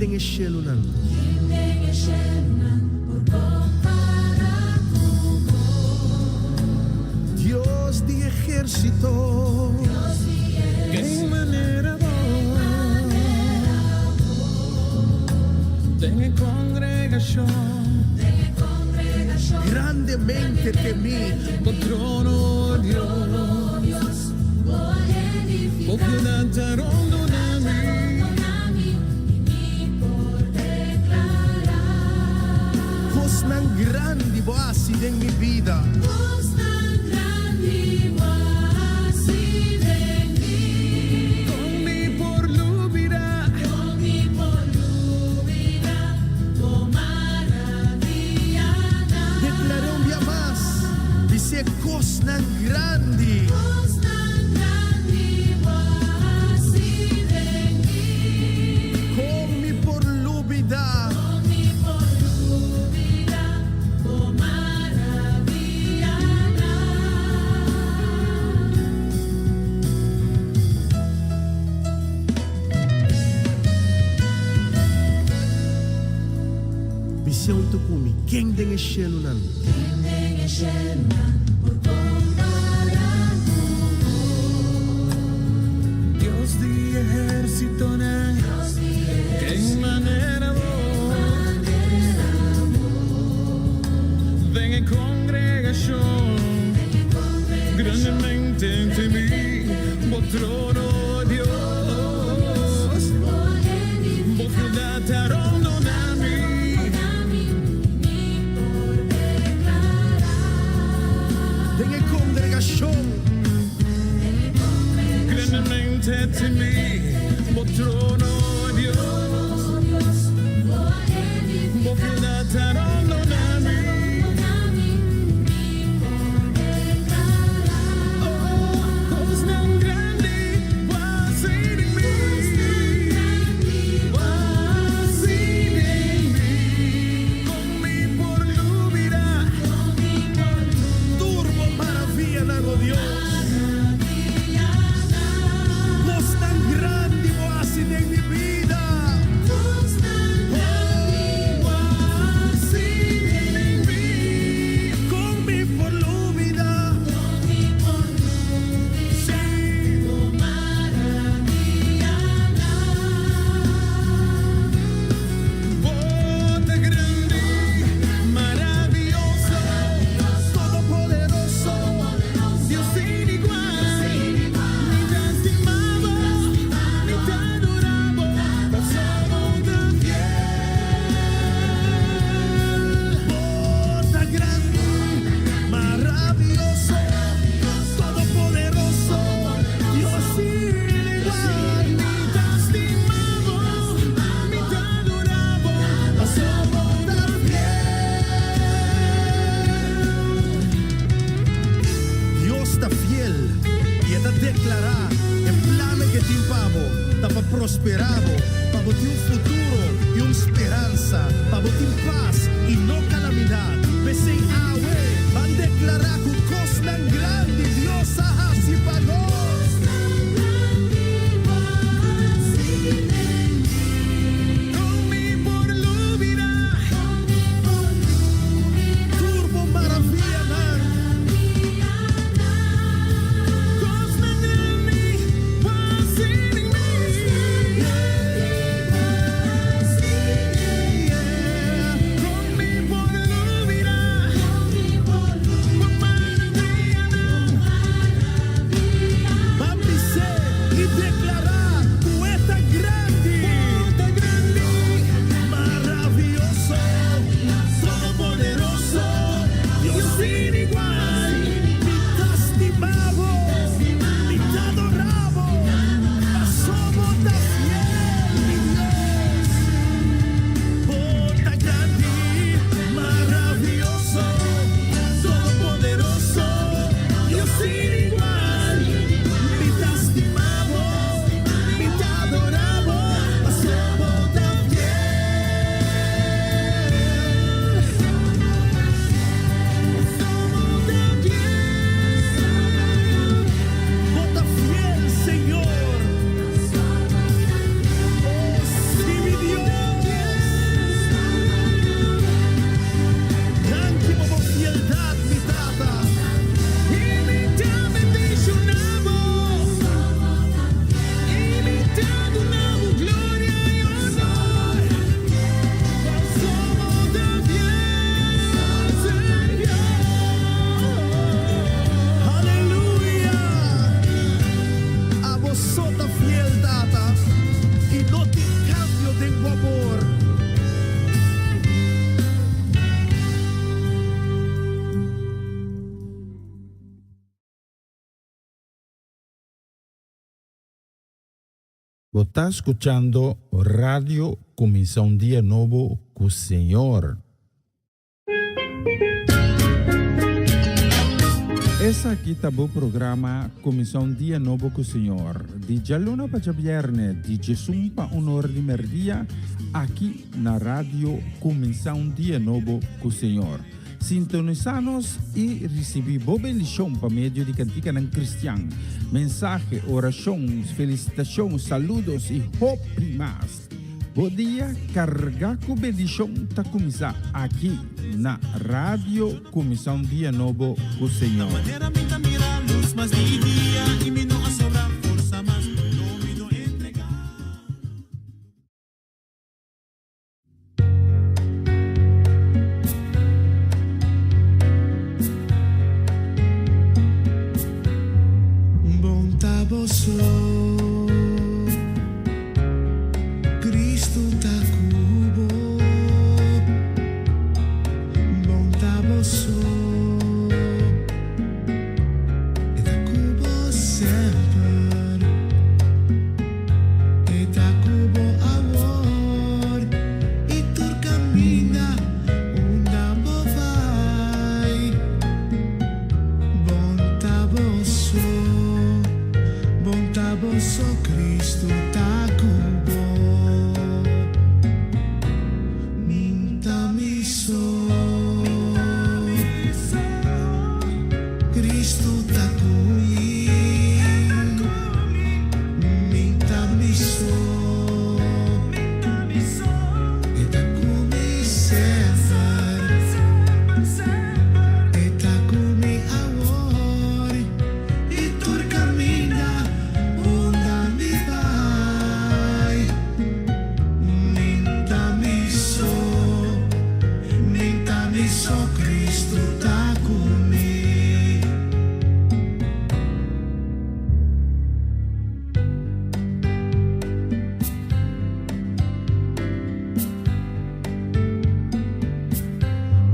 den e shelunan. Ken den e shelunan por kompará ku bo? Dios di ehérsito. Dios di ehérsito. Ken manera bo. Den e kongregashon. Den e kongregashon. Grandemente temí. Bo trono, Dios. Dios, bo a edifiká. Bo fieldat ta rondoná mi. Rondoná mi i mi por deklará. Kosnan grandi bo a hasi den mi bida. Kosnan grandi bo a hasi den mi. Kon mi por lubidá. Kon mi por lubidá bo maravianan. Deklar'é un bia mas. Bis'é kosnan grandi. Kosnan grandi bo a hasi den mi. Kon mi por lubidá. Kon mi por lubidá bo maravianan. Bis'é huntu ku mi, Ken den e shelunan? Ken den e shelunan por kompará ku bo? Dios di ehérsitonan. Dios di Ken manera bo. Manera bo. Den e kongregashon. Den e kongregashon. Grandemente temí. Bo trono, Dios. Bo a Bo edifiká. fieldat ta rondoná mi. Rondoná mi, mi por deklará. Den e kongregashon. Den e kongregashon. Grandemente temí. Bo trono, Dios. Dios, bo a Bo edifiká. fieldat ta rondoná mi. Rondoná mi, mi por deklará. Oh, kosnan grandi bo a hasi den mi. Grandi Bo a hasi den mi. Kon mi por lubidá. Kon mi por Tur bo maravianan, o Dios. Maravianan. Kosnan grandi bo a hasi den mi bida. Kosnan grandi Bo a hasi den mi. Kon mi por lubidá. Kon mi por lubidá. Bo maravianan. Bo ta grandi, maravioso, Todopoderoso. Dios sin igual. Mi ta stima bo, mi ta adorá bo, paso bo ta fiel. Bo ta grandi, maravioso, todopoderoso, Dios sin igual. Mi ta stima bo, mi ta adorá bo, paso bo ta fiel. Dios ta fiel i e ta deklará e plan ku e tin pa bo, ta pa prosperá bo, pa bo tin un futuro i un speransa, pa bo tin pas i no kalamidat. P'esei awe, ban deklará ku kosnan grandi Dios a hasi pa nos. Grandi bo a hasi den mi. Kon mi por lubidá. Kon mi por lubidá. Tur bo maravianan. Maravianan. Kosnan grandi bo a hasi den mi. Grandi bo a hasi den mi. Kon mi por lubidá. Kon mi por lubidá. Bo ta skuchando Radio Kuminsá un Dia Nobo ku Señor. Esaki ta bo programa Kuminsá un Dia Nobo ku Señor, di djaluna pa djabièrnè, di djesun pa un or di mèrdia, aki na Radio Kuminsá un Dia Nobo ku Señor. Sintonisá nos i risibí bo bendishon pa medio di kantikanan kristian, mensahe, orashon, felisitashon, saludos i hopi mas. Bo dia kargá ku bendishon ta kuminsá aki na Radio Kuminsá un Dia Nobo ku Señor. Bon ta bo so, Cristo ta cu bo. Bon ta bo so, E ta cu bo semper. E ta cu bo awor y tur caminda unda bo bay. Bon ta bo so, bon ta bo so, Cristo ta cu bo. Min ta mi so, Cristo ta cu mi. Mi ta mi so, E ta cu mi semper. E ta cu mi awor y tur caminda unda mi bay. Mi ta mi so, mi ta mi so, Cristo ta cu mi.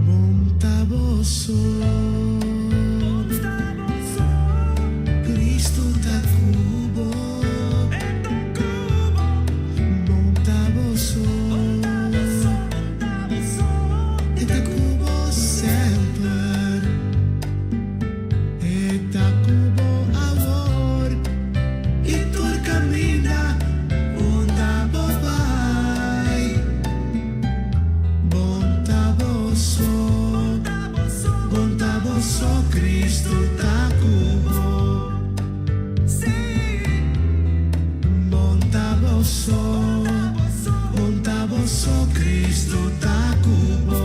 Bon ta bo so, Cristo ta cu bo. Bon ta bo so, E ta cu bo semper. E ta cu bo awor y tur caminda unda bo bay. Bon ta bo so, bon ta bo so, Cristo ta cu bo. Bon ta bo so, bon ta bo so, Cristo ta cu bo.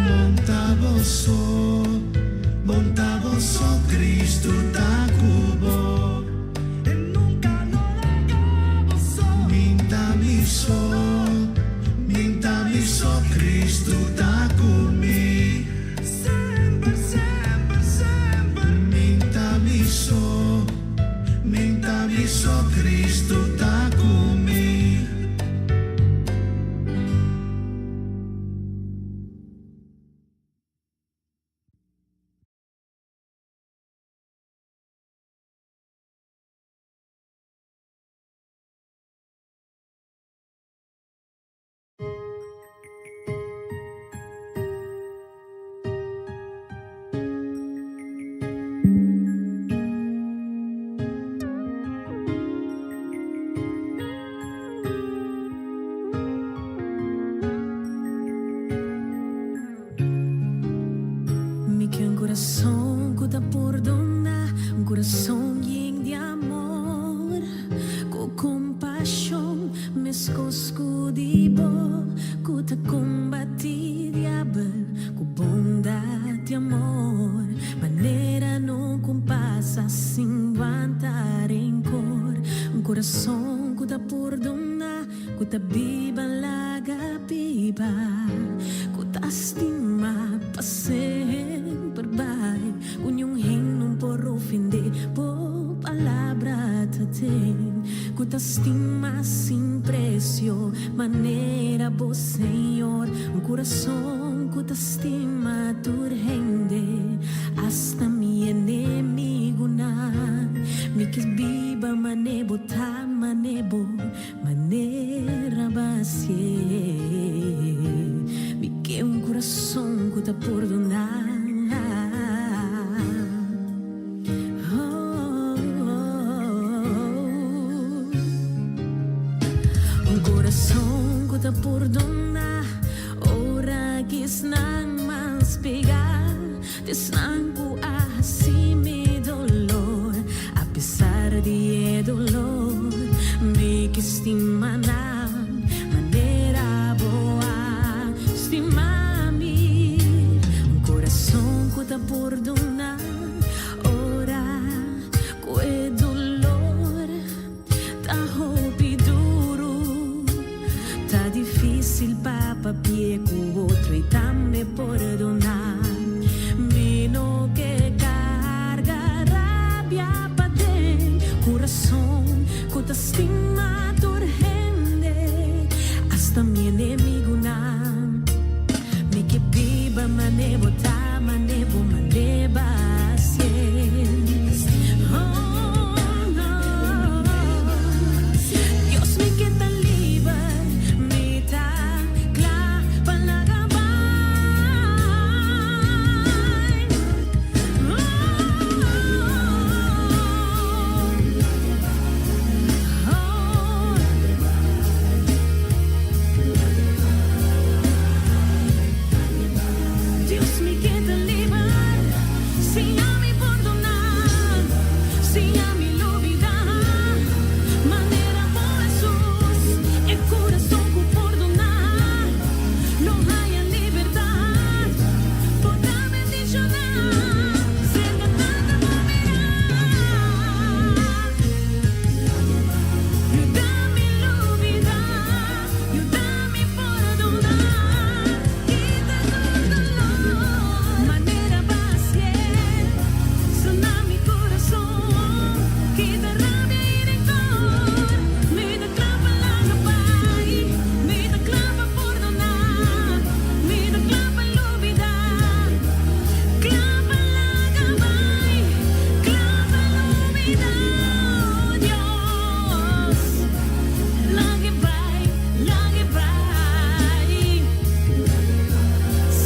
Bon ta bo so, bon ta bo so, Cristo ta cu bo. Mi n'ta mi so, mi n'ta mi so, Cristo ta cu mi. Mi n'ta mi so, mi n'ta mi so, Cristo ta cu mi. Mi ke un kurason ku ta pordoná, un kurason yen di amor, ku kompashon meskos ku di bo, ku ta kombatí diabel ku bondat di amor, manera no ku pasa sin wanta renkor, un kurason ku ta pordoná, ku ta biba laga biba, ku ta stima pa semper bai, ku niun hende no por ofendé, bo palabra ta ten, ku ta stima sin presio, manera bo Señor, un kurason ku ta stima tur hende, asta mi enemigunan. Mi kies. ku ta pordoná. Un kurason ku ta pordoná ora ku esnan mas pegá ta esnan ku a hasi mi dolor. Apesar di e dolor, mi ke stima nan manera bo a stima mi. Un kurason ku ta pordoná ora ku e dolor ta hopi duru. Ta difísil pa papia ku otro i tambe pordoná. Mi no ke karga rabia paden. Kurason ku ta stima tur hende, asta mi enemigunan. Mi ke biba mane bo ta, mane bo mane b'a hasié. Oh, no. Dios, mi ke ta liber, mi ta kla pa laga bai. Oh. Dios, mi ke ta liber, siña mi pordoná, siña mi lubidá. Manera bo Hesus, e kurason ku pordoná, lo haña libertat, bo ta bendishoná, serka Tata bo mirá. Yuda mi lubidá, yuda mi pordoná, kita tur dolor, manera b'a hasié, sana mi kurason, kita rabia i renkor, mi ta kla pa laga bai, mi ta kla pa pordoná, mi ta kla pa lubidá, kla pa laga bai, kla pa lubidá, Dios, lag'é bai, lag'é bai.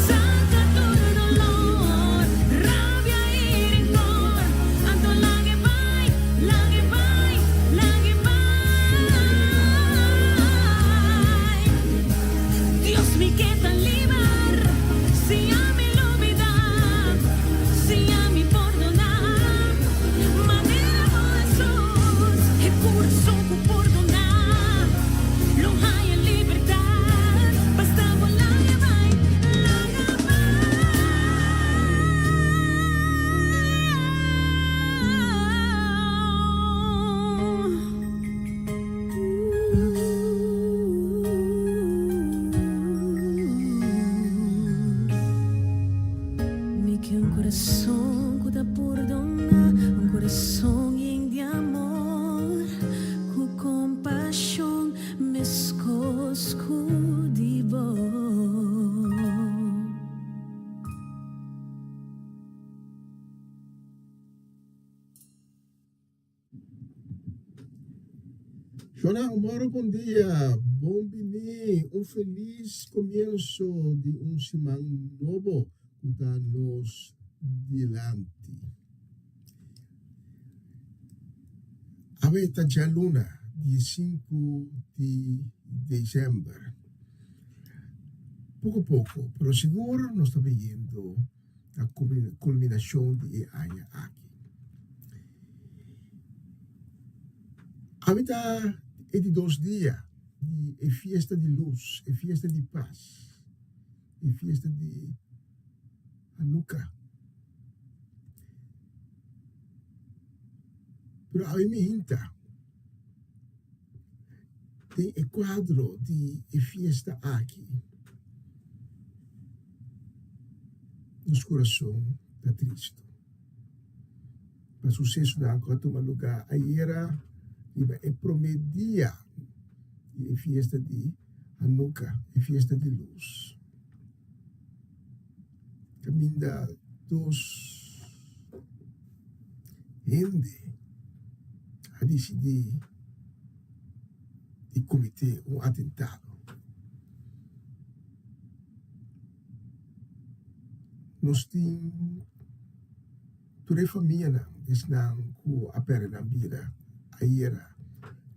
Saka tur dolor, rabia i renkor, anto lag'é bai, lag'é bai, lag'é bai. Dios, mi ke ta liber, siña mi lubidá, siña mi pordoná, manera bo Hesus, e kurason ku pordoná, lo haña libertat, basta bo laga bai, laga bai. Mi ke un kurason ku ta pordoná, un kurason yen di amor, ku kompashon meskos ku di bo. Shona, un moro bon dia, bon bini, un felis komienso di un siman nobo ku ta nos dilanti. Awe ta djaluna diesinku di desèmber. Poko poko, pero sigur nos ta beyendo na kulminashon di e aña aki. Awe ta e di dos dia di e fiesta di lus, e fiesta di pas, e fiesta di Hanukkah. Pero awe mi hinta den e kuadro di e fiesta aki, nos kurason ta tristu pa susesonan ku a tuma lugá ayera riba e promé dia di e fiesta di Hanukkah, e fiesta di lus. Kaminda dos hende a disidí di kometé un atentado. Nos tin tur e famianan, esnan ku a pèrdè nan bida ayera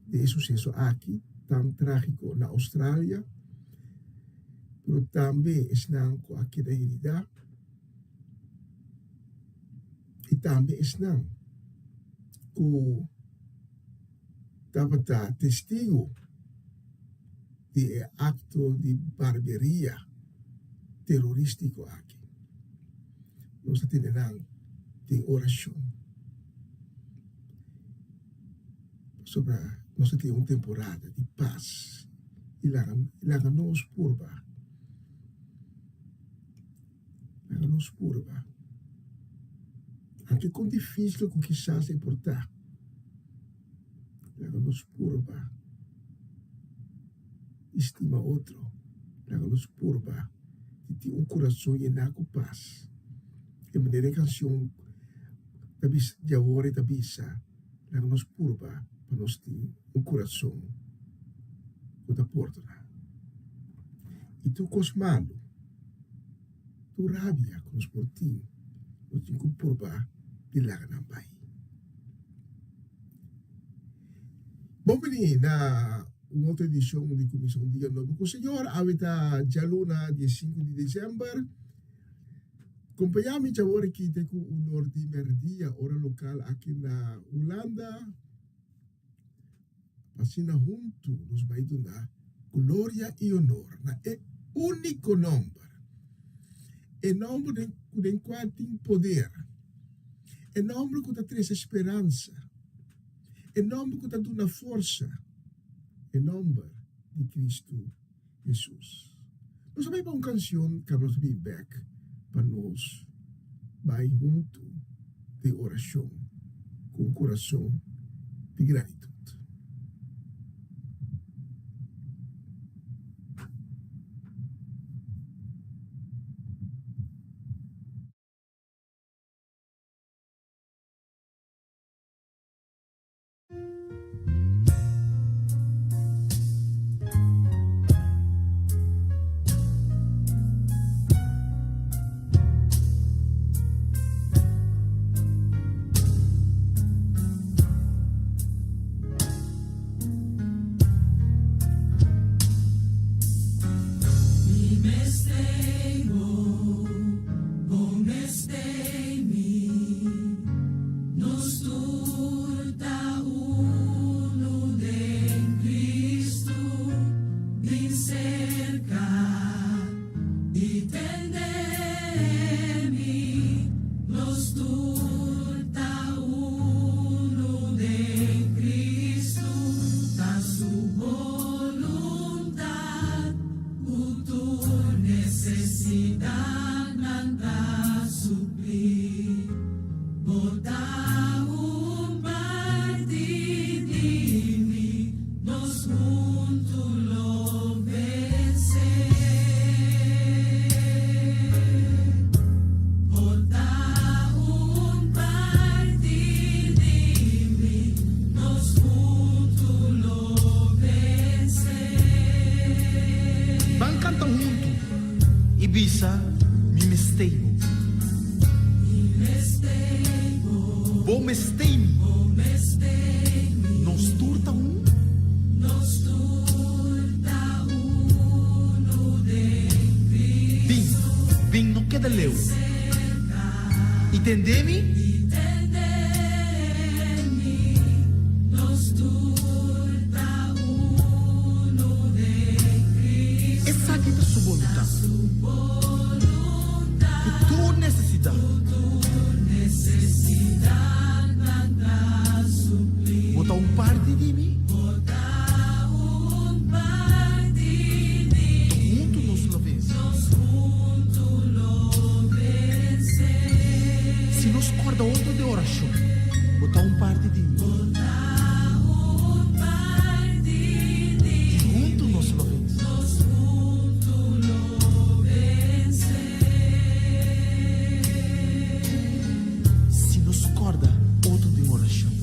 den e suseso aki tan trágiko na Australia, pero tambe esnan ku a keda heridá i tambe esnan ku tabata testigu di e akto di barberia teroristiko aki. Nos ta tene nan den orashon pasobra nos ta tin un temporada di pas i laga nos purba, laga nos purba anke kon difisil ku kisas e por ta. Laga nos purba di stima otro. Laga nos purba di tin un kurason yená ku pas. E manera e kanshon ta bisa di awor e ta bisa, laga nos purba pa nos tin un kurason ku ta pordoná. I tur kos malu, tur rabia ku nos por tin, nos tin ku purba di laga nan bai. Bon bini na un otro edicion di Cuminsa un Dia Nobo cu Señor. Awe ta djaluna di e sinku di december. Compaña mi djawor aki te cu un or di merdia, ora local aki na Hulanda. Pa asina huntu nos bai duna gloria i honor na e úniko nòmber, e nòmber den ku den kua tin poder, e nòmber ku ta trese speransa, e nòmber ku ta duna forsa, e nòmber di Kristu Hesus. Nos a bai pa un kanshon kaba nos ta bin bèk pa nos bai huntu den orashon ku un kurason di gratitut. Mi mester bo, bo mester mi. Nos tur ta unu den Cristo, bin cerca i tende mi. Nos tur ta unu den Cristo, ta su boluntad cu tur necesidadnan ta supli. Bo ta un parti di mi, nos huntu lo vensé. Bo ta un parti di mi, nos huntu lo vensé. Ban kanta huntu i bisa, Mi mestei bo. Bo mestei mi. Nos tur ta un. Bin, bin no keda leu. I tende mi. Esaki ta su boluntat. Ku tur nesesidat. Bo ta un parti di mi. To huntu nos lo vense. Si nos kòrda otro den orashon. Bo ta un parti di mi. I huntu nos lo vense. Si nos kòrda otro den orashon.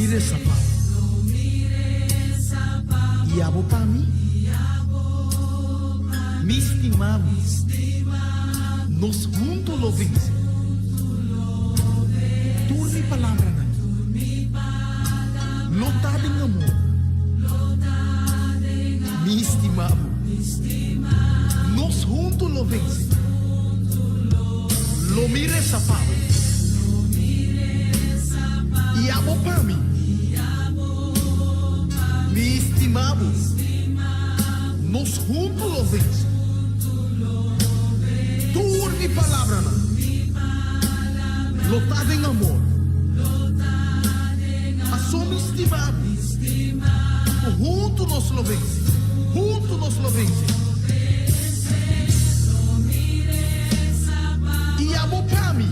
mi resa pa bo. I abo pa mi. Mi stima bo. Nos hunto lo vense. Tur mi palabranan. Lo ta den amor. Mi stima bo. Nos hunto lo vense. Lo mi resa pa bo. I abo pa mi. Mi stima bo. Nos hunto lo vense. Tur mi palabranan. Lo ta den amor. Paso mi stima bo. Ku huntu nos lo vense. Huntu nos lo vense. I abo pa mi.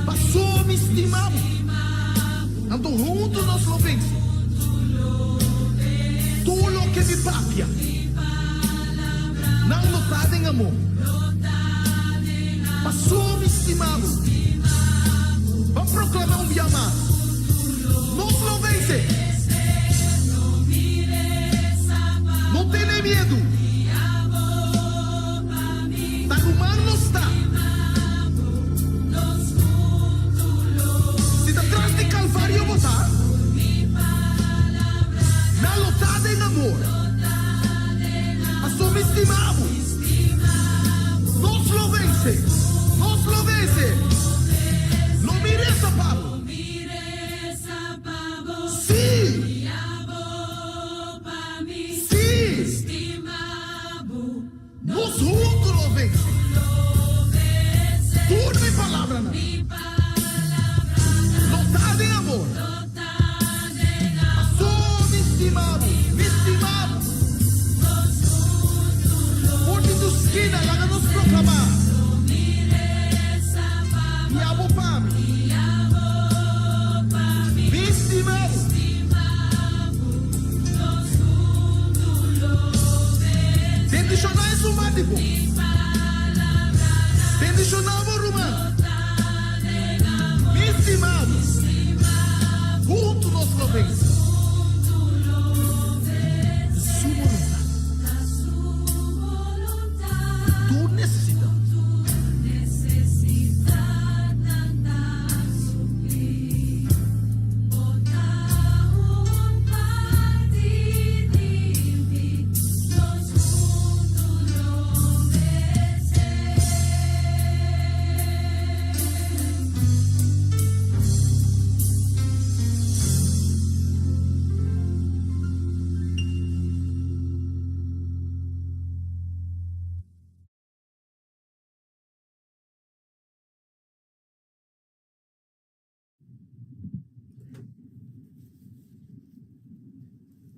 Paso mi stima bo. Anto huntu nos lo vense. Tur loke mi papia. Nan lo ta den amor. Paso mi stima bo. Ban proclama un bia mas. Nos lo vence. No tene miedu. Ta ruman nos ta. Si ta tras di Calvario bo ta. Nan lo ta den amor. Paso mi stima bo. Nos lo vence. Nos lo vence. Lo mi resa pa bo. Sí. Sí. Nos hunto lo vence. Tur mi palabranan. Lo ta den amor. Paso mi stima bo, mi stima bo. For di tu skina laga nos proklamá. I abo pa mi. Mi stima bo. Bendishoná esun man di bo. Bendishoná bo ruman. Mi stima bo. Huntu nos lo vense. Su boluntat. Tur nesesidat.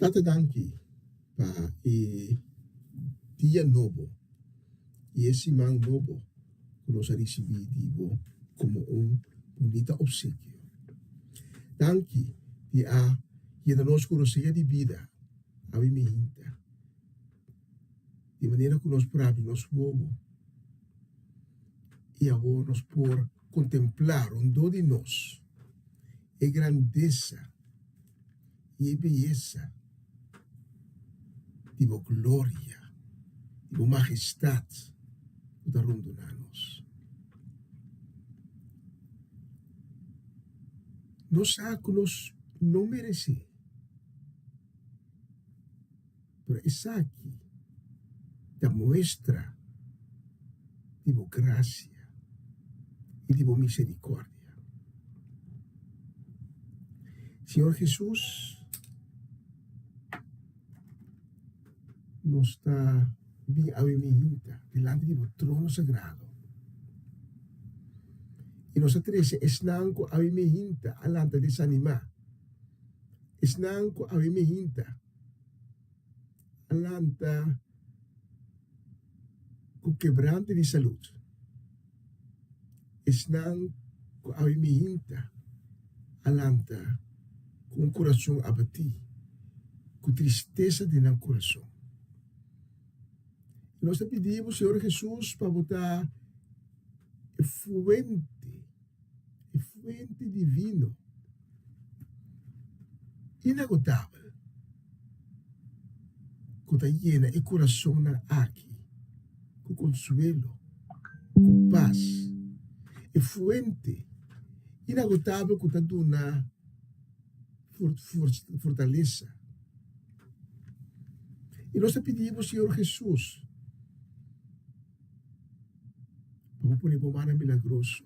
Tata danki pa e dia nobo y e siman nobo cu nos a ricibi di bo como un bunita obsequio. Danki di a yena nos cu rosea di bida awe mi hinta, di manera cu nos por habri nos wowo y awor nos por kontemplá rondó di nos e grandesa i e beyesa di bo gloria, di bo majestat ku ta rondoná nos. Nos sa ku nos no meresé, pero esaki ta muestra di bo grasia i di bo misericordia. Señor Jesus, nos ta bin awe mihinta dilanti di bo trono sagrado i nos a trese esnan ku awe mihinta a lanta desanimá, esnan ku awe mihinta a lanta ku kebrante di salud, esnan ku awe mihinta a lanta ku un kurason abatí, ku tristesa den nan kurason. Nos ta pidi bo, Señor Jesus, pa bo ta e fuente, e fuente divino. inagotabel ku ta yena e kurasonnan aki ku konsuelo, ku pas, e fuente inagotabel ku ta duna fortalesa. I nos ta pidi bo, Señor Hesus, pa bo pone bo mannan milagroso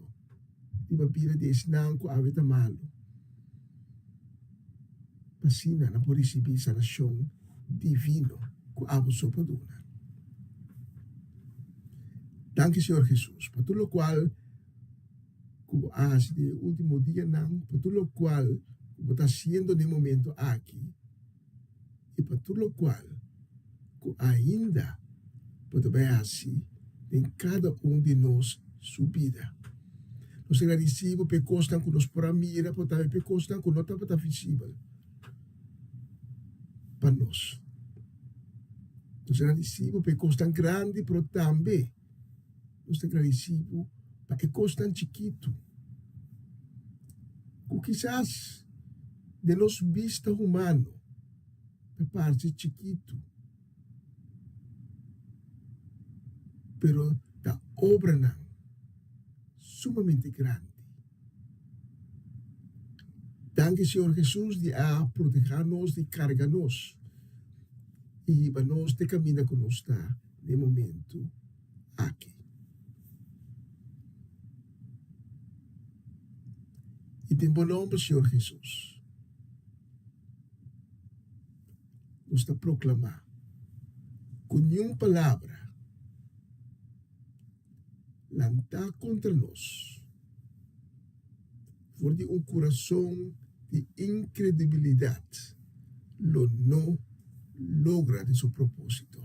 riba bida di esnan ku awe ta malu, pa asina nan por risibí sanashon divino ku abo so por duna. Danki, Señor Hesus, pa tur lokual ku bo a hasi den e último dianan, pa tur lokual ku bo ta hasiendo den e momento aki, i pa tur lokual ku ainda bo ta bai hasi den kada un di nos su bida. Nos ta gradisí bo pa e kosnan ku nos por a mira, pero tambe pa e kosnan ku no tabata visibel pa nos. Nos ta gradisí bo pa e kosnan grandi, pero tambe Nos ta gradisí bo pa e kosnan chikitu ku kisas den nos bista humano ta parse chikitu, pero ta obranan sumamente grandi. Danki Señor Hesus di a protehá nos, di karga nos i hiba nos te kaminda ku nos ta den e momentu aki. I den bo nomber Señor Hesus nos ta proklamá ku niun palabra lantá kontra nos for di un kurason di inkredibilidat lo no logra den su propósito.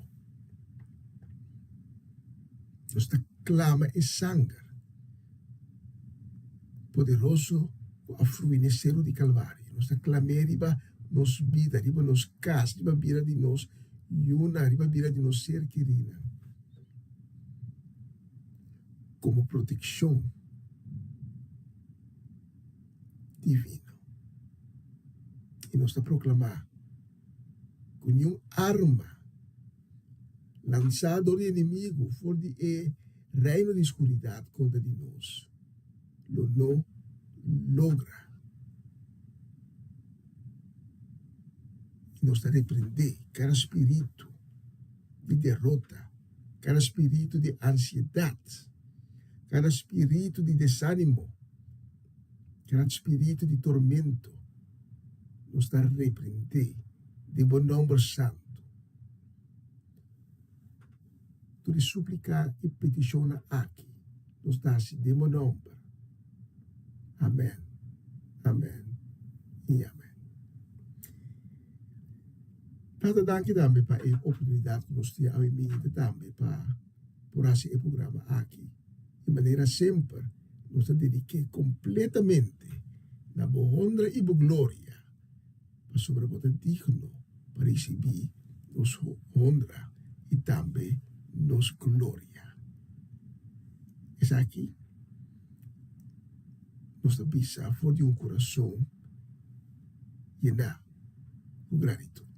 Nos ta klama e sanger poderoso ku a flui n'e seru di Kalvario. Nos ta klam'é riba nos bida, riba nos kas, riba bida di nos yunan, riba bida di nos ser kerinan. Komo protekshon divino. I nos ta proklamá ku niun arma lansá dor di enemigu for di e reino di skuridat kontra di nos lo no logra. I nos ta reprendé kada spiritu di derota. Kada spiritu di ansiedat, kada spiritu di desánimo, kada spiritu di tormento, nos ta reprendé den bo nòmber santu. Tur e súplika i petishonnan aki nos ta hasi den bo nòmber. Amèn, amèn i amèn. Tata danki tambe pa e oportunidat ku nos tin awe minta tambe pa por hasi e programa aki. Di manera semper nos ta dedik'é kompletamente na bo honra i bo gloria, pasobra bo ta digno pa risibí nos honra i tambe nos gloria. Esaki nos ta bisa for di un kurason yená ku gratitut.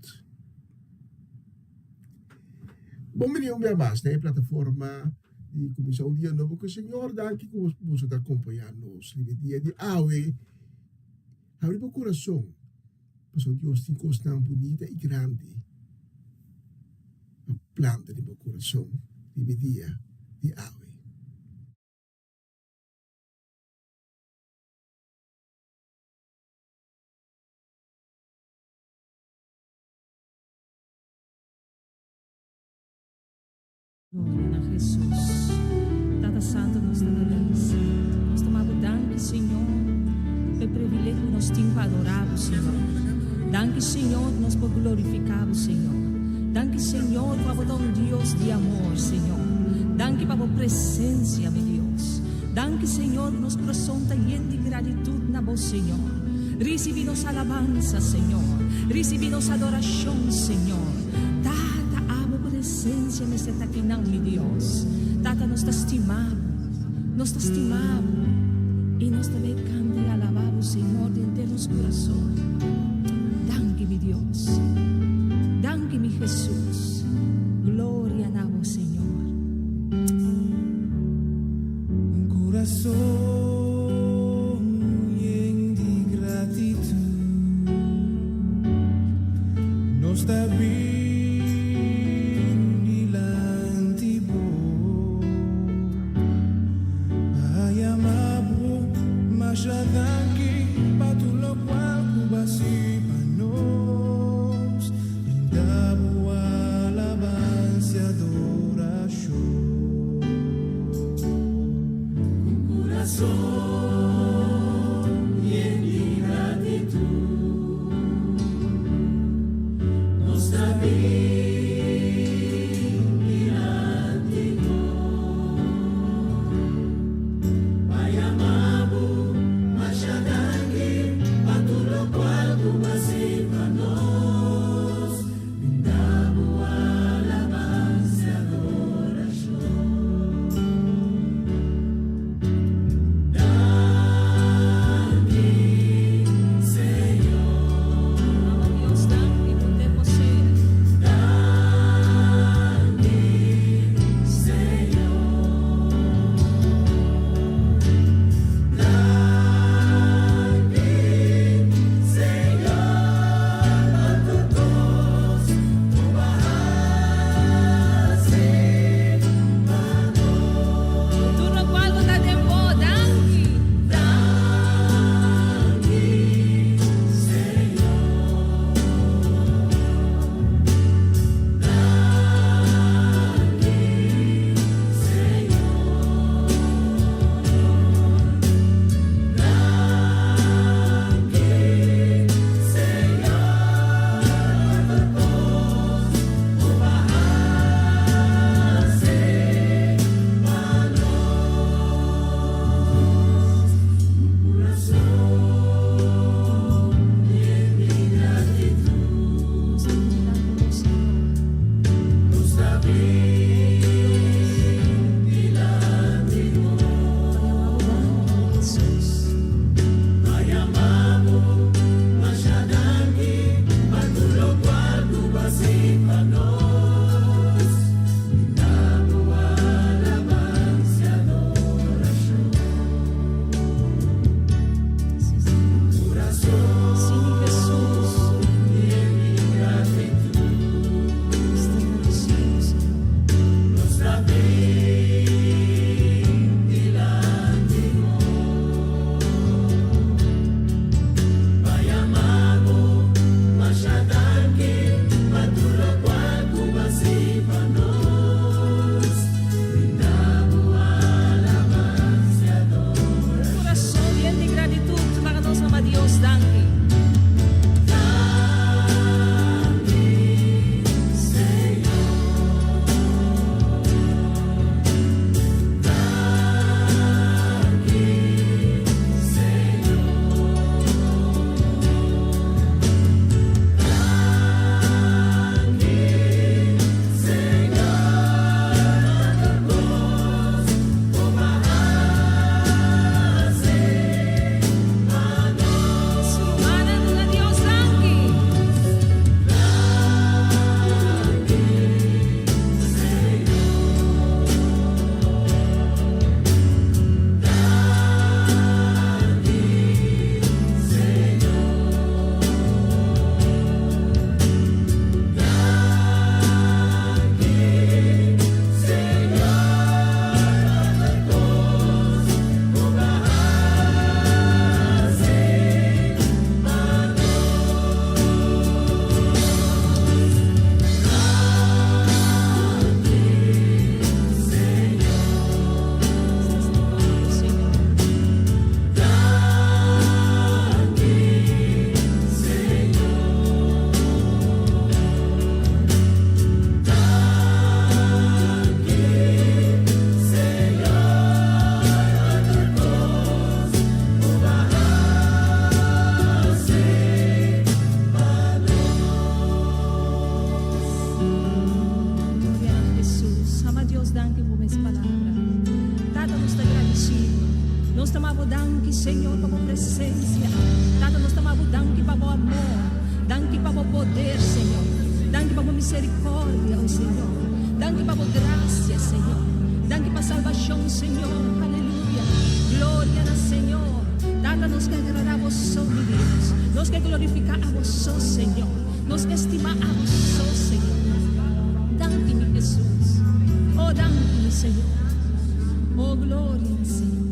Bon bini un bia mas na e plataforma di Kuminsá un Dia Nobo ku Señor. Danki ku boso ta akompañá nos riba e dia di awe. Habri bo kurason, pasobra Dios tin kosnan bunita i grandi pa planta den bo kurason riba e dia di awe. Gloria na Jesus. Tata Santo nos ta agradecido. Nos ta mabo danki Señor pa e privilegio nos tin pa adora bo Señor. Danki Señor nos por glorifica bo Señor. Danki Señor pa bo ta un Dios di amor Señor. Danki pa bo presencia mi Dios. Danki Señor nos corazon ta yen di gratitud na bo Señor. Ricibi nos alabanza Señor. Ricibi nos adoracion Señor. Tata abo presencia mester ta akinan mi Dios. Tata nos ta stima bo. Nos ta stima bo. Y nos ta bay canta y alaba bo Señor di henter nos corazon. Danki. Danki mi Dios. Danki mi Jesus. Gloria na bo Señor. Un kurason yen di gratitut nos ta bin dilanti bo pa yama bo masha danki pa tur lokual ku bo a hasi pa nos. Brinda bo alabansa i adorashon. pa bo poder, Señor. Danki pa bo misericordia, oh Señor. Danki pa bo gracia, Señor. Danki pa salbacion, Señor. Aleluya. Gloria na Señor. Tata, nos ke agrada bo so, mi Dios. Nos ke glorifica abo so, Señor. Nos ke stima abo so, Señor. Danki, mi Jesus. Oh, danki, mi Señor. Oh, gloria na Señor.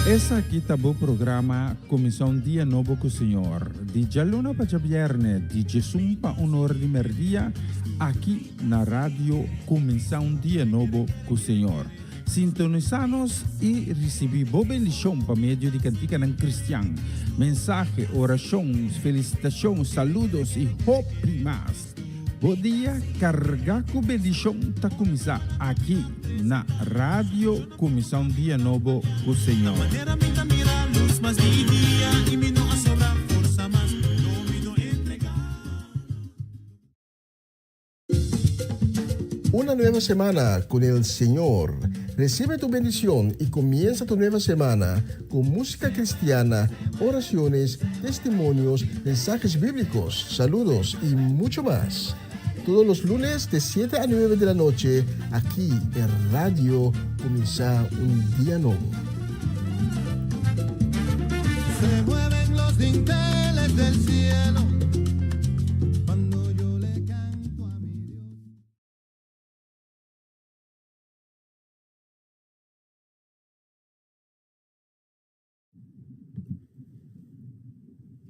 Esaki ta bo programa Kuminsá un Dia Nobo ku Señor, di djaluna pa djabièrnè, di djesun pa un or di mèrdia, aki na Radio Kuminsá un Dia Nobo ku Señor. Sintonisá nos i risibí bo bendishon pa medio di kantikanan kristian, mensahe, orashon, felisitashon, saludos i hopi mas. Bo dia carga cu bendicion ta cuminsa aki na Radio Cuminsa un Dia Nobo cu Señor. Una nueva semana con el Señor. Recibe tu bendición y comienza tu nueva semana con música cristiana, oraciones, testimonios, mensajes bíblicos, saludos y mucho más. Todos los lunes de 7 a 9 de la noche, aquí en Radio Comienza un Día Nuevo. Se mueven los dinteles del cielo cuando yo le canto a mi Dios.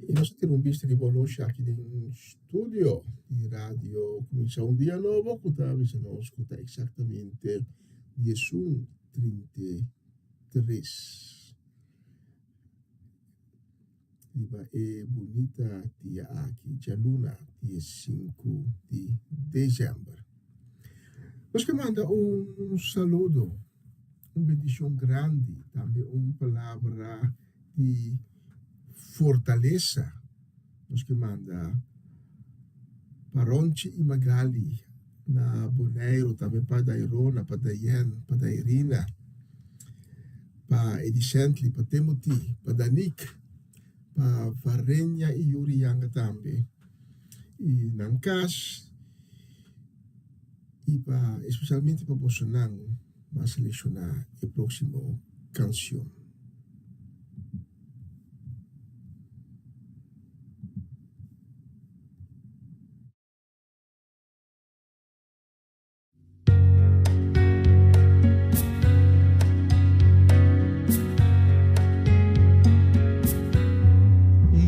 I nos a tira un bista riba oloshi aki den studio di radio Kuminsá un Dia Nobo ku ta bisa nos ku ta eksaktamente diesun 33 riba e bunita dia aki djaluna 15 di desèmber. Nos ke manda un saludo. Un bendicion grandi, tambe un palabra di fortalesa nos ke manda pa Ronchi y Magali na Boneiru, tambe pa Dairona, pa Dayen, pa Dairina, pa Edi Shentley, pa Timothy, pa Danique, pa Varenya y Yuri Yanga tambe y nan kas. I pa especialmente pa bosonan bo a selecciona e proximo cancion.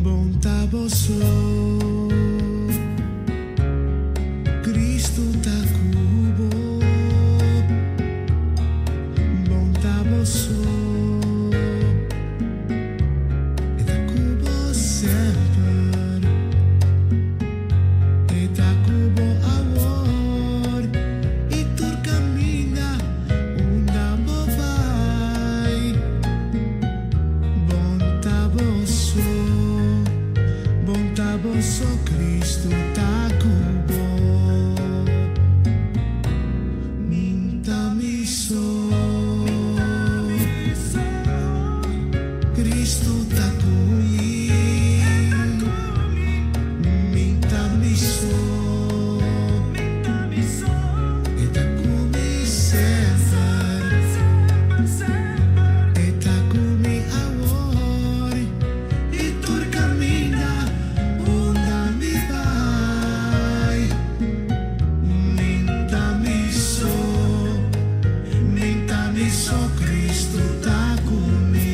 Bon ta bo so, Cristo ta cu bo. Bon ta bo so, E ta cu bo semper. E ta cu bo awor y tur caminda unda bo bay. Bon ta bo so, bon ta bo so, Cristo ta cu bo. Min ta mi so, Cristo ta cu mi. Min ta mi so, E ta cu mi semper. E ta cu mi awor y tur caminda unda mi bay. Min ta mi so, min ta mi so, Cristo ta cu mi.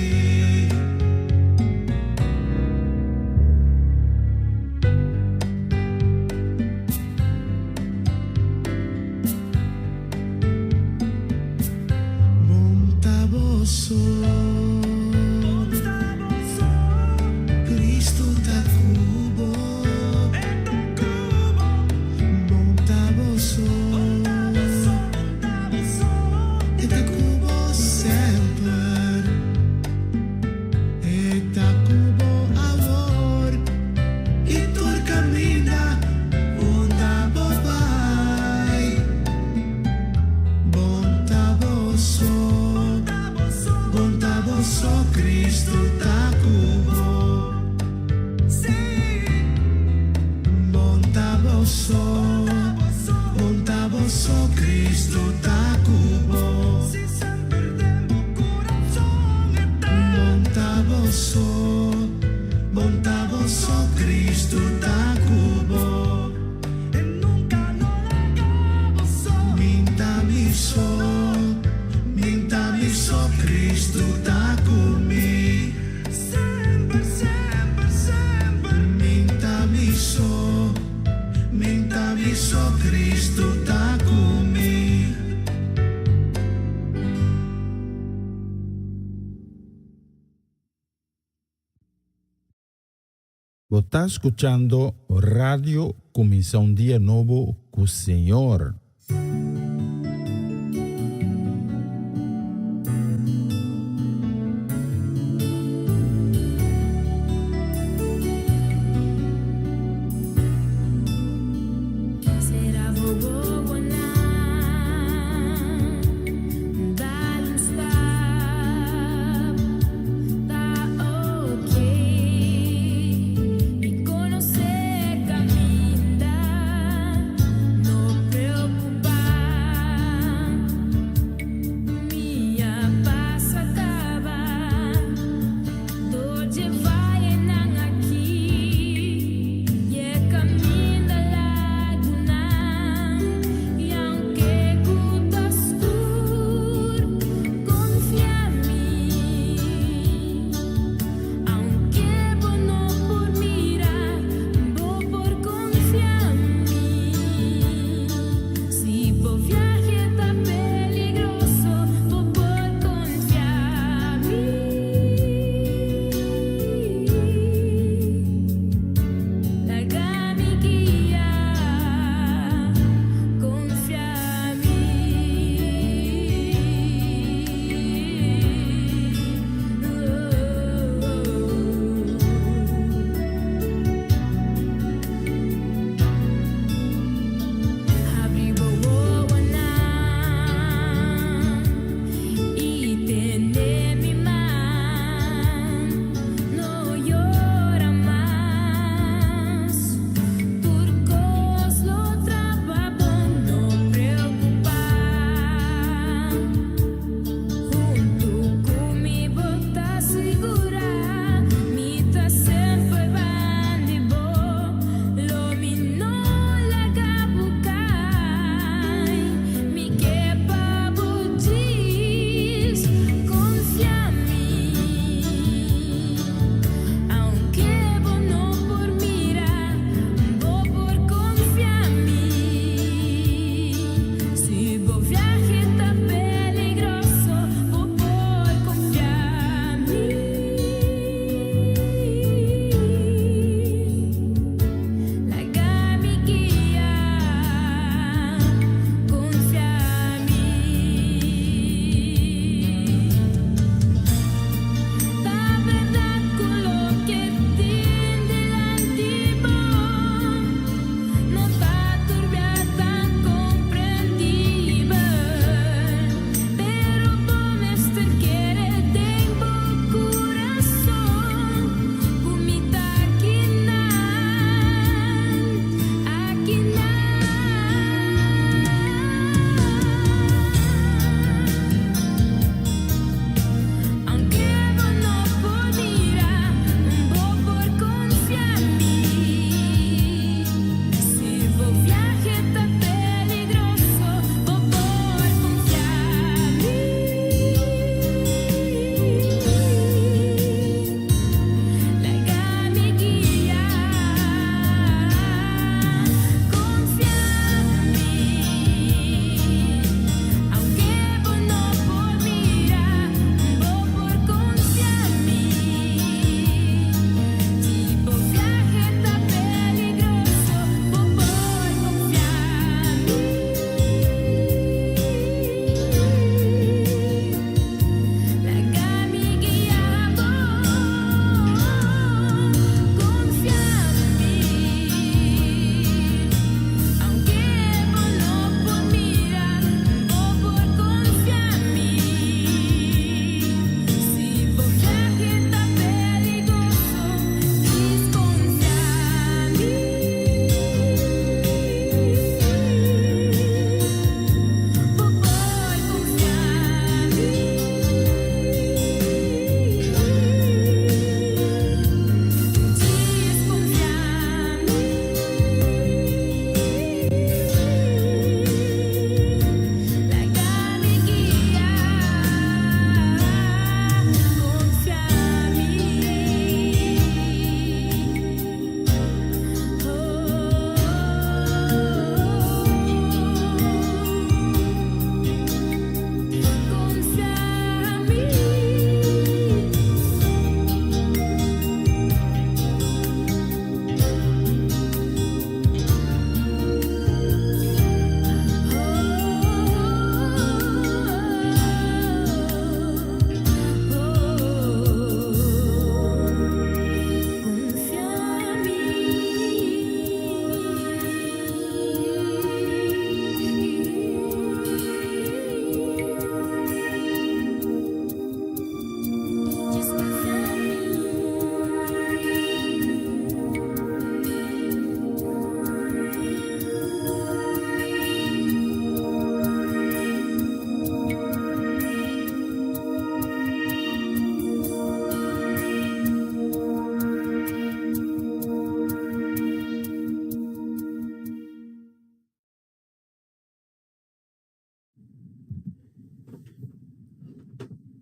bo so, Cristo ta ku bo. Si semper den bo kurason e ta. Bon ta bo so, bon ta bo so, Cristo ta ku bo. E nunka no laga bo so. Mi'n ta mi so, mi'n ta mi so, Cristo ta ku mi. Semper, semper, semper. Mi'n ta mi so, mi'n ta mi so, Cristo ta ku mi. Bo ta skuchando Radio Kuminsá un Dia Nobo ku Señor. Será bobonan dal un stap ta ok mi konosé kaminda no preokupá.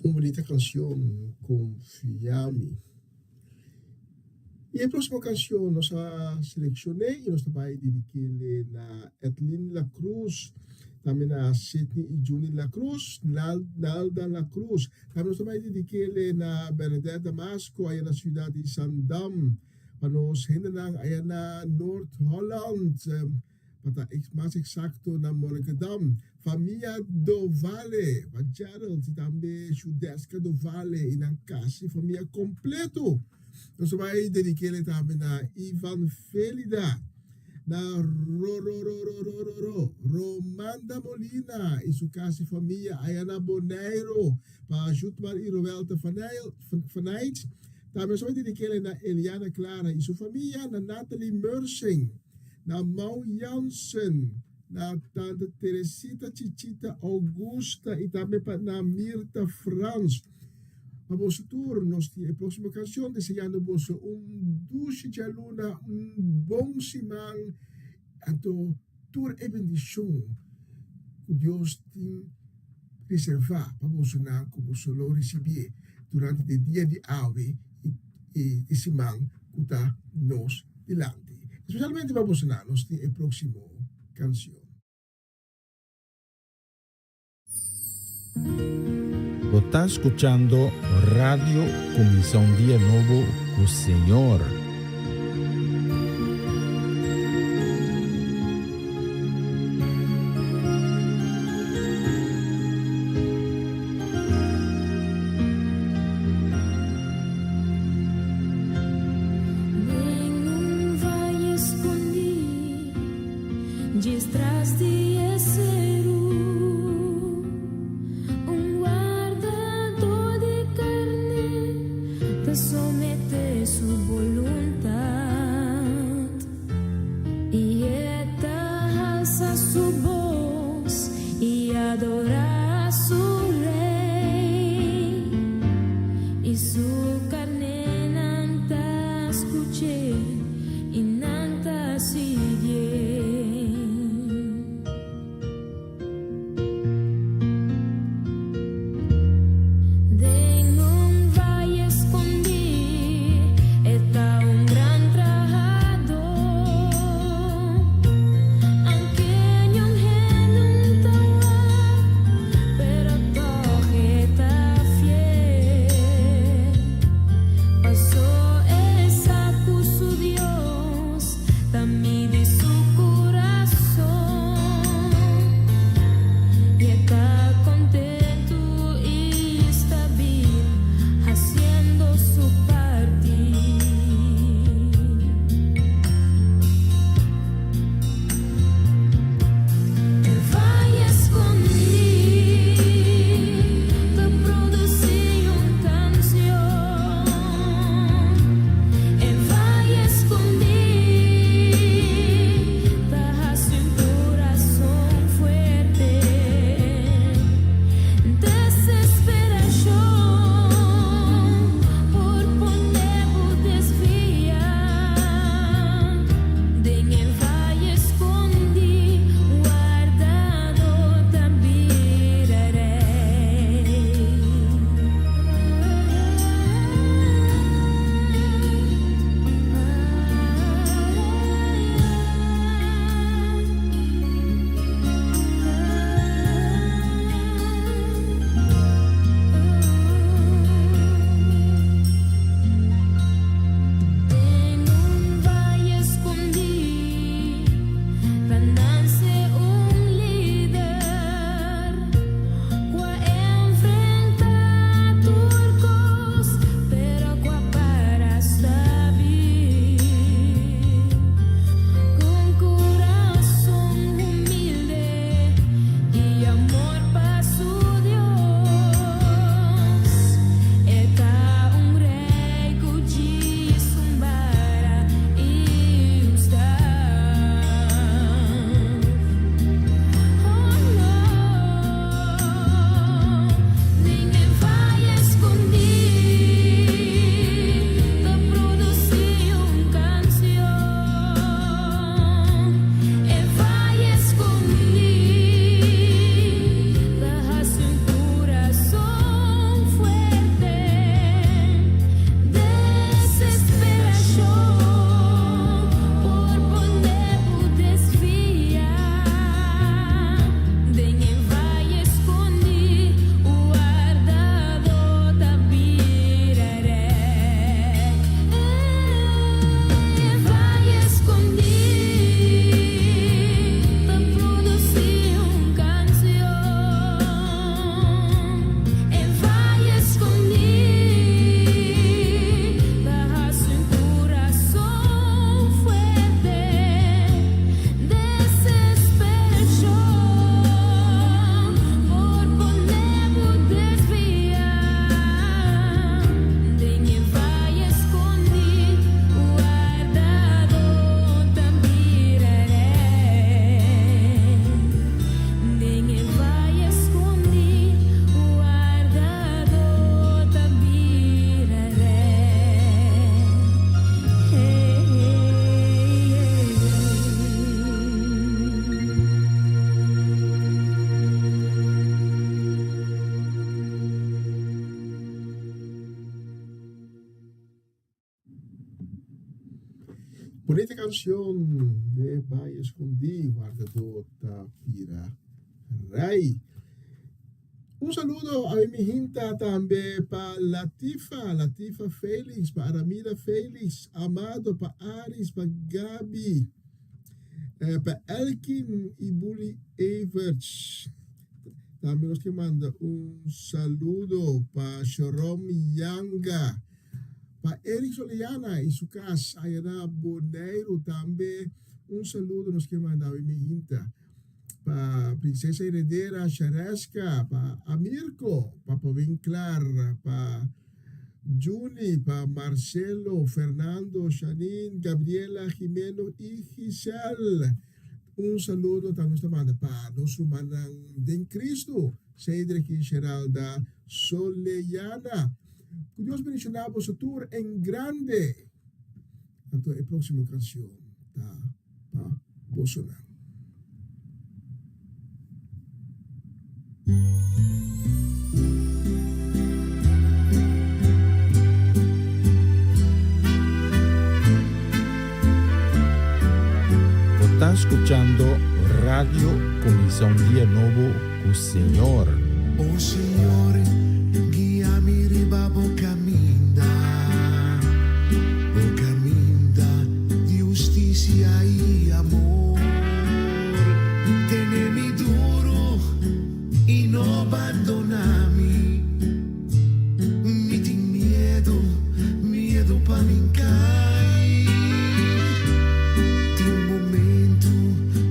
Un bunita cancion Confia Mi. Y e proximo cancion nos a seleccione y nos ta bay dedikele na Edlin La Cruz, tambe na Sidney y Juni La Cruz, Nalda La Cruz. Tambe nos ta bay dedikele na Bernadette Damasco aya na ciudad di Zandam, pa nos hendenan aya na Noord Holland. Pa ta mas eksakto na Monnikendam. Famia Dovale, pa Gerald i tambe Shudeska Dovale i nan kasi famia kompleto. Nos ta bai dedik'é tambe na Ivan Felida, na Rororororororo Romanda Molina i su kasi famia aya na Boneiru, pa Jutmar i Roelta Fanijt. Tambe nos ta bai dedik'é na Eliana Clara i su famia, na Natalie Mersing. Na Mau Jansen, na Tante Teresita Chichita Augusta y tambe pa na Mirta Frans. Pa boso tur nos tin e proximo cancion deseando boso un dushi djaluna, un bon siman, anto tur e bendicion cu Dios tin reserva pa bosonan cu boso lo ricibié durante di dia di awe y e siman cu ta nos dilanti. Especialmente pa bosonan nos tin e proximo cancion. Bo ta scuchando Radio Cuminsa un Dia Nobo cu Señor. Den un valle escondí, djes tras di e seru, un guardadó di carné ta someté su boluntat, i e ta halsa su bos i adorá su Rey, i su carnénan ta scuch'é i nan ta siguié. Den un valle escondí e ta un gran trahadó, aunke niun hende no ta wak, pero Bonita canción de Bai Escondí, Wardador ta bira rey. Un saludo a mi hinta tambe pa Latifa, Latifa Felix, pa Aramida Felix, Amado, pa Aris, pa Gabi, eh, pa Elkin y Bully Everts. Tambe nos ke manda un saludo pa Sharom Yanga, pa Eric Soliana y su cas aya na Boneiru. Tambe un saludo nos ke manda awe mi hinta pa Princesa Heredera Shareska, pa Amirko, pa Winklar, pa Juni, pa Marcelo, Fernando, Shanine, Gabriela, Jimeno y Giselle. Un saludo tambe nos ta manda pa nos rumannan den Cristo, Cedric y Geralda Soleyana. Cu Dios bendiciona boso tur en grande. Anto e proximo cancion ta pa bosonan. Bo ta scuchando Radio Cuminsa un Dia Nobo cu Señor. O Señor, guia mi riba bo caminda, bo caminda di husticia y amor. Tene mi duro y no bandona mi. Mi tin miedo, miedo pa mi cay. Tin momento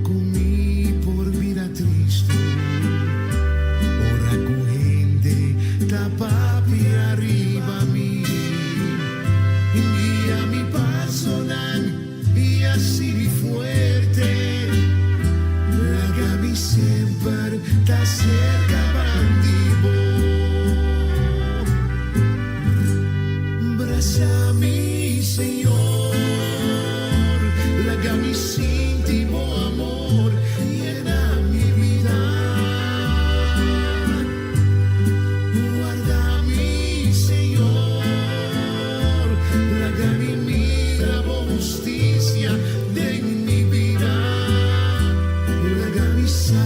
cu mi por bira tristo. Ora cu hende ta papia riba mi. Guia mi pasonan y haci mi fuerte. Laga mi semper ta cerca bandi bo. Brasa mi, Señor. Laga mi sinti bo amor yena mi bida. Warda mi, Señor. Laga mi mira bo husticia den mi bida. Laga mi sa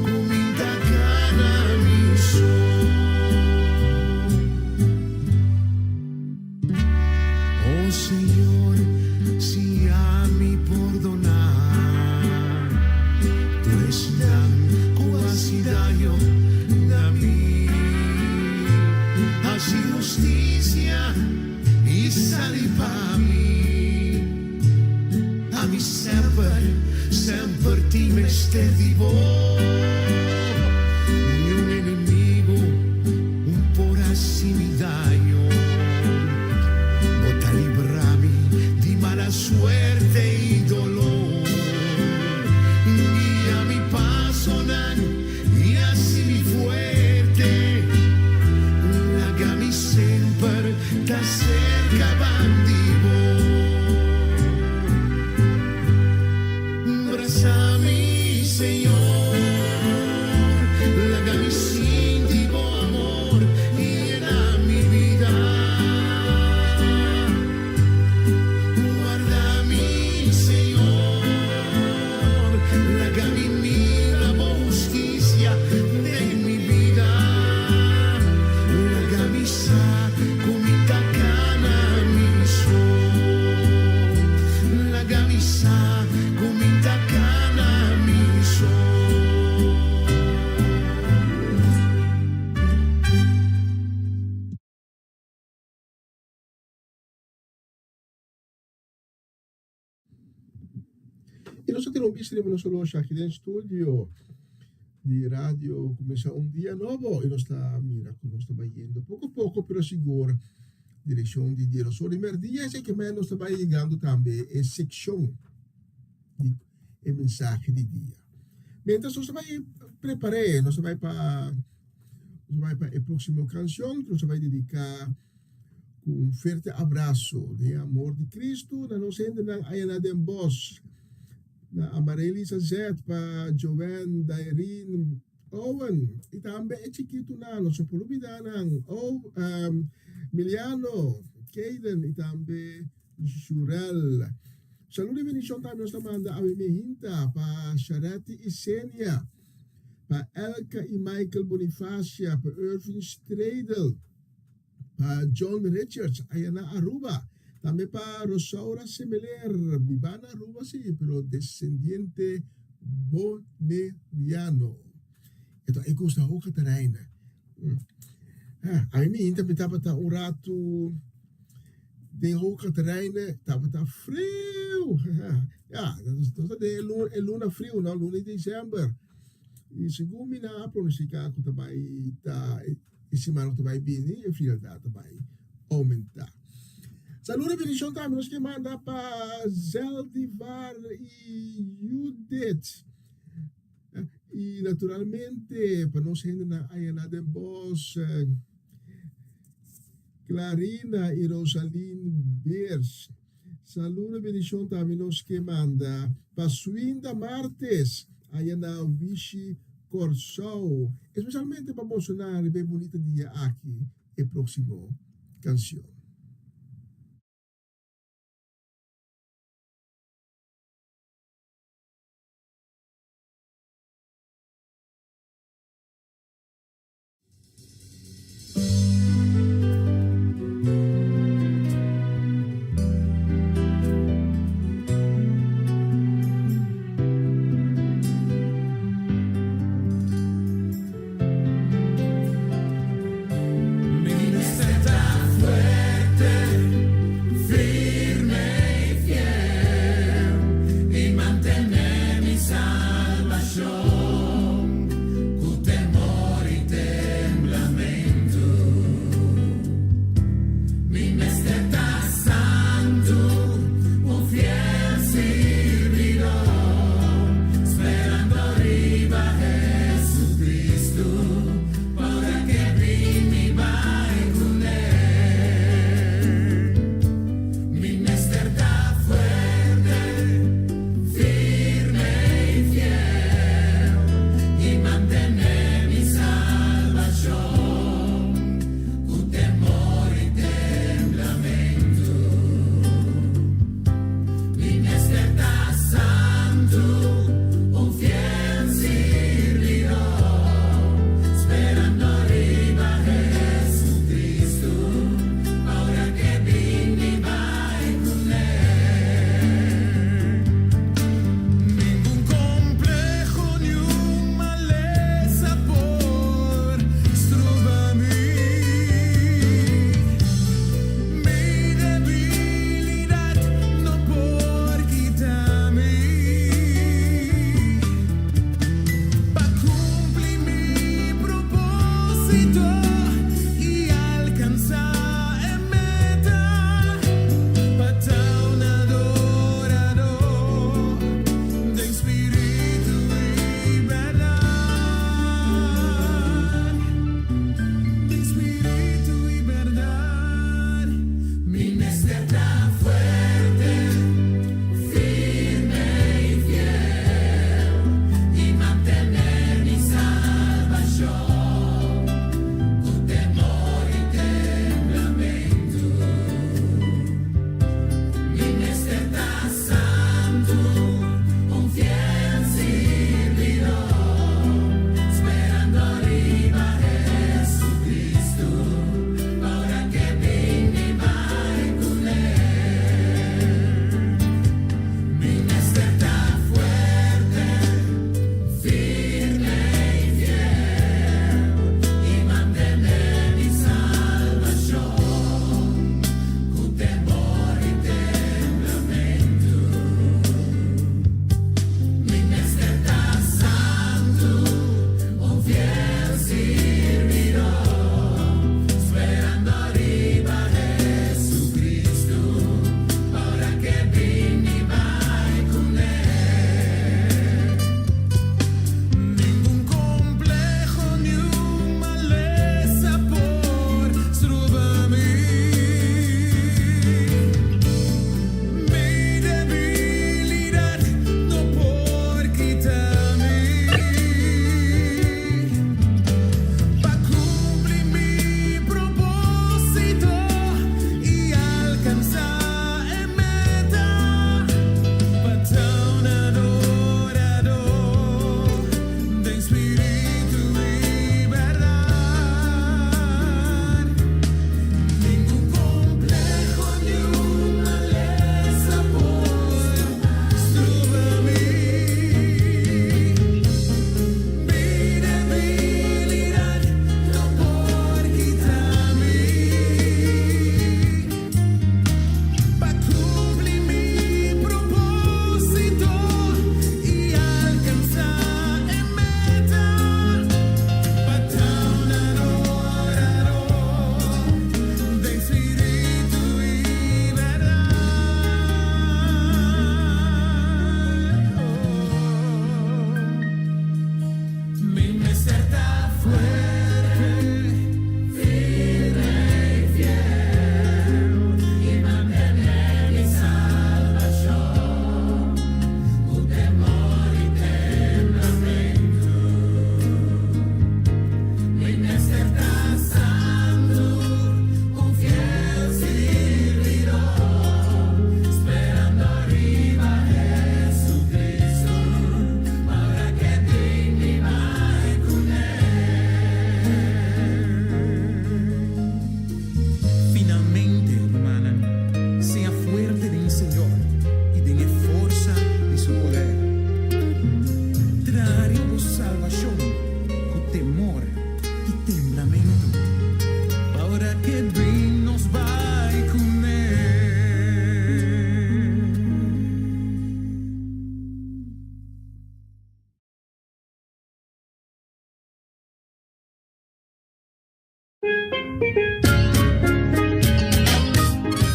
cu mi ta cana mi so. Oh Señor, siña mi pordoná tur esnan cu haci daño na mi. Haci husticia y sali pa mi. Ami semper, semper tin mester di bo. Niun enemigo un por haci mi daño. Bo ta libra mi di mala suerte y dolor. Guia mi pasonan y haci mi fuerte. Laga mi semper ta cerca bandi bo. Brasa mi, Señor. Laga mi sinti bo amor yena mi bida. Warda mi, Señor. Laga mi mira bo husticia den mi bida. Laga mi sa cu mi ta cana mi so. Laga mi sa cu mi ta cana mi so. Y nos a tira un bista riba nos oloshi aki den studio di radio Cuminsa un Dia Nobo y nos ta mira cu nos ta bayendo poco poco pero sigur direccion di Dielo Sol y Merdia esey ke men nos ta bay yegando tambe e seccion di e mensahe di dia. Mientras nos ta bay prepare nos ta bay pa nos ta bay pa e proximo cancion nos ta bay dedica Ku un fuerte abraso den e amor di Cristo na nos hendenan aya na Den Bosch, na Amarelisa Zet, pa Joanne, Dairine, Owen y tambe e chikitunan, nos no por lubida nan, O, Miliano, Kayden y tambe Jurel. Salud i bendishon tambe nos ta manda awe mehinta pa Sharetti i Senia, pa Elka i Michael Bonifacia, pa Irvin Stredel, pa John Richards aya na Aruba, tambe pa Rosaura Semeler, biba na Aruba si, pero descendiente Boneriano. Eto e gusta hopi Catarina. Ami mi inta mi tabata un ratu den Hoog Catarina, tabata friu. Ya, nos ta den e luna friu no, luna di december. Y segun mi nan a pronostica cu ta bay ta e siman cu ta bay bini e frialdad ta bay aumenta. Saludo y bendicion tambe nos ke manda pa Zeldivar y Judith. Y naturalmente pa nos hendenan aya na den bos, Clarina y Rosaline Beers. Saludo y bendicion tambe nos ke manda pa Swinda Martes aya na Wishi Corsou. Especialmente pa boso nan riba e bunita dia aki e proximo cancion. Mi mester ta fuerte.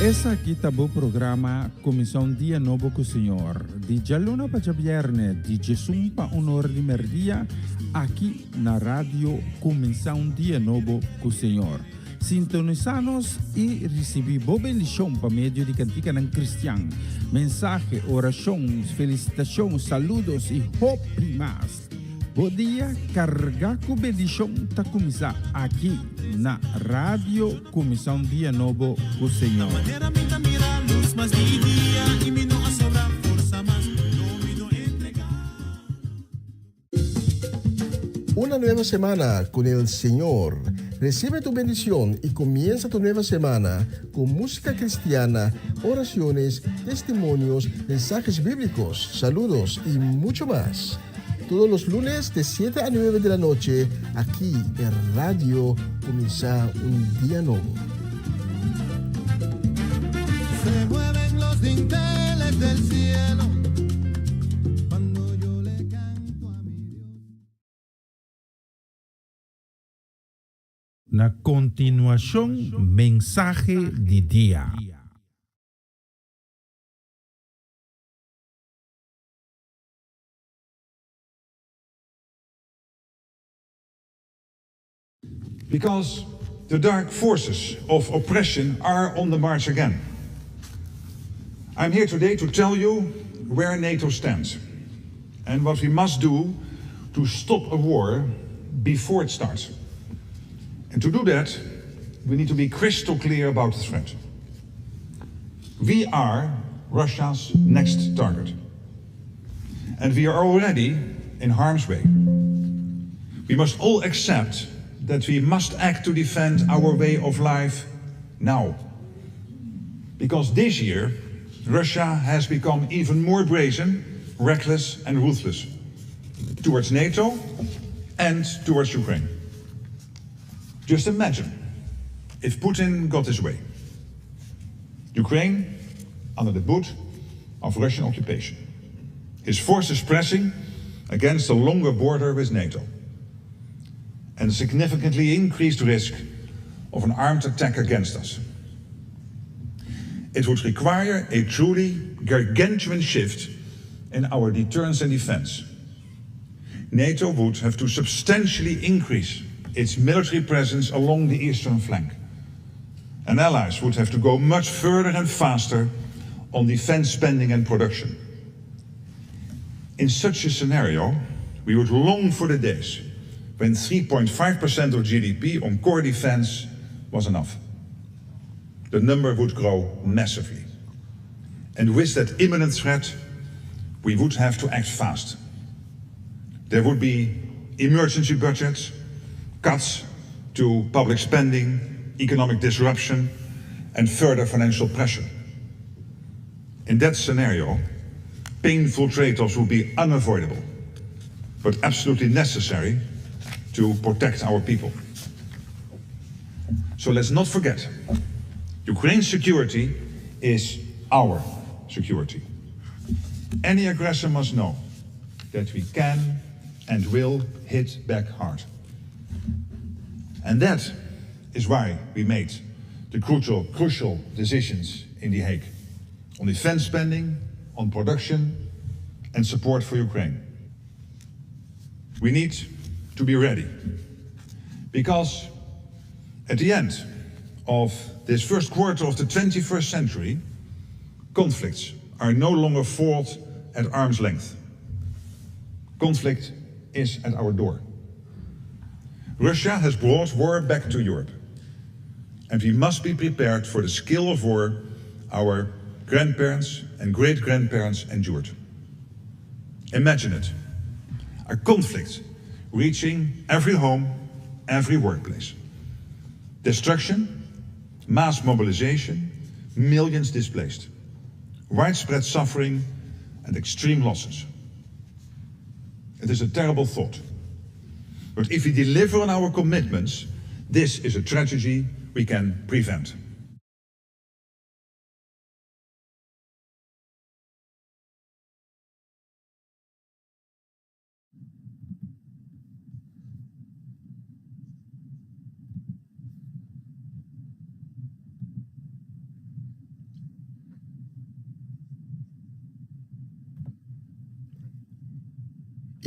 Esaki ta bo programa Kuminsá un Dia Nobo ku Señor, di djaluna pa djabièrnè, di djesun pa un or di mèrdia, aki na Radio Kuminsá un Dia Nobo ku Señor. Sintonisá nos i risibí bo bendishon pa medio di kantikanan kristian, mensahe, orashon, felisitashon, saludos i hopi mas. Bo dia kargá ku bendishon ta kuminsá aki na Radio Kuminsá un Dia Nobo ku Señor. Una nueva semana con el Señor. Recibe tu bendición y comienza tu nueva semana con música cristiana, oraciones, testimonios, mensajes bíblicos, saludos y mucho más. Todos los lunes de 7 a 9 de la noche, aquí en Radio Comienza un Día Nuevo. Se mueven los dinteles del cielo cuando yo le canto a mi Dios. Na kontinuashon mensahe di dia. Because the dark forces of oppression are on the march again. I'm here today to tell you where NATO stands and what we must do to stop a war before it starts. And to do that, we need to be crystal clear about the threat. We are Russia's next target. And we are already in harm's way. We must all accept that we must act to defend our way of life now. Because this year, Russia has become even more brazen, reckless, and ruthless towards NATO and towards Ukraine. Just imagine if Putin got his way. Ukraine under the boot of Russian occupation. His forces pressing against a longer border with NATO. And significantly increased risk of an armed attack against us. It would require a truly gargantuan shift in our deterrence and defense. NATO would have to substantially increase its military presence along the eastern flank. And allies would have to go much further and faster on defense spending and production. In such a scenario, we would long for the days when 3.5% of GDP on core defense was enough. The number would grow massively. And with that imminent threat, we would have to act fast. There would be emergency budgets, cuts to public spending, economic disruption, and further financial pressure. In that scenario, painful trade offs would be unavoidable, but absolutely necessary to protect our people. So let's not forget Ukraine's security is our security. Any aggressor must know that we can and will hit back hard. And that is why we made the crucial, crucial decisions in The Hague on defense spending, on production, and support for Ukraine. We need to be ready because at the end of this first quarter of the 21st century, conflicts are no longer fought at arm's length. Conflict is at our door. Russia has brought war back to Europe, and we must be prepared for the scale of war our grandparents and great grandparents endured. Imagine it a conflict reaching every home, every workplace. Destruction, mass mobilization, millions displaced, widespread suffering, and extreme losses. It is a terrible thought. But if we deliver on our commitments, this is a tragedy we can prevent.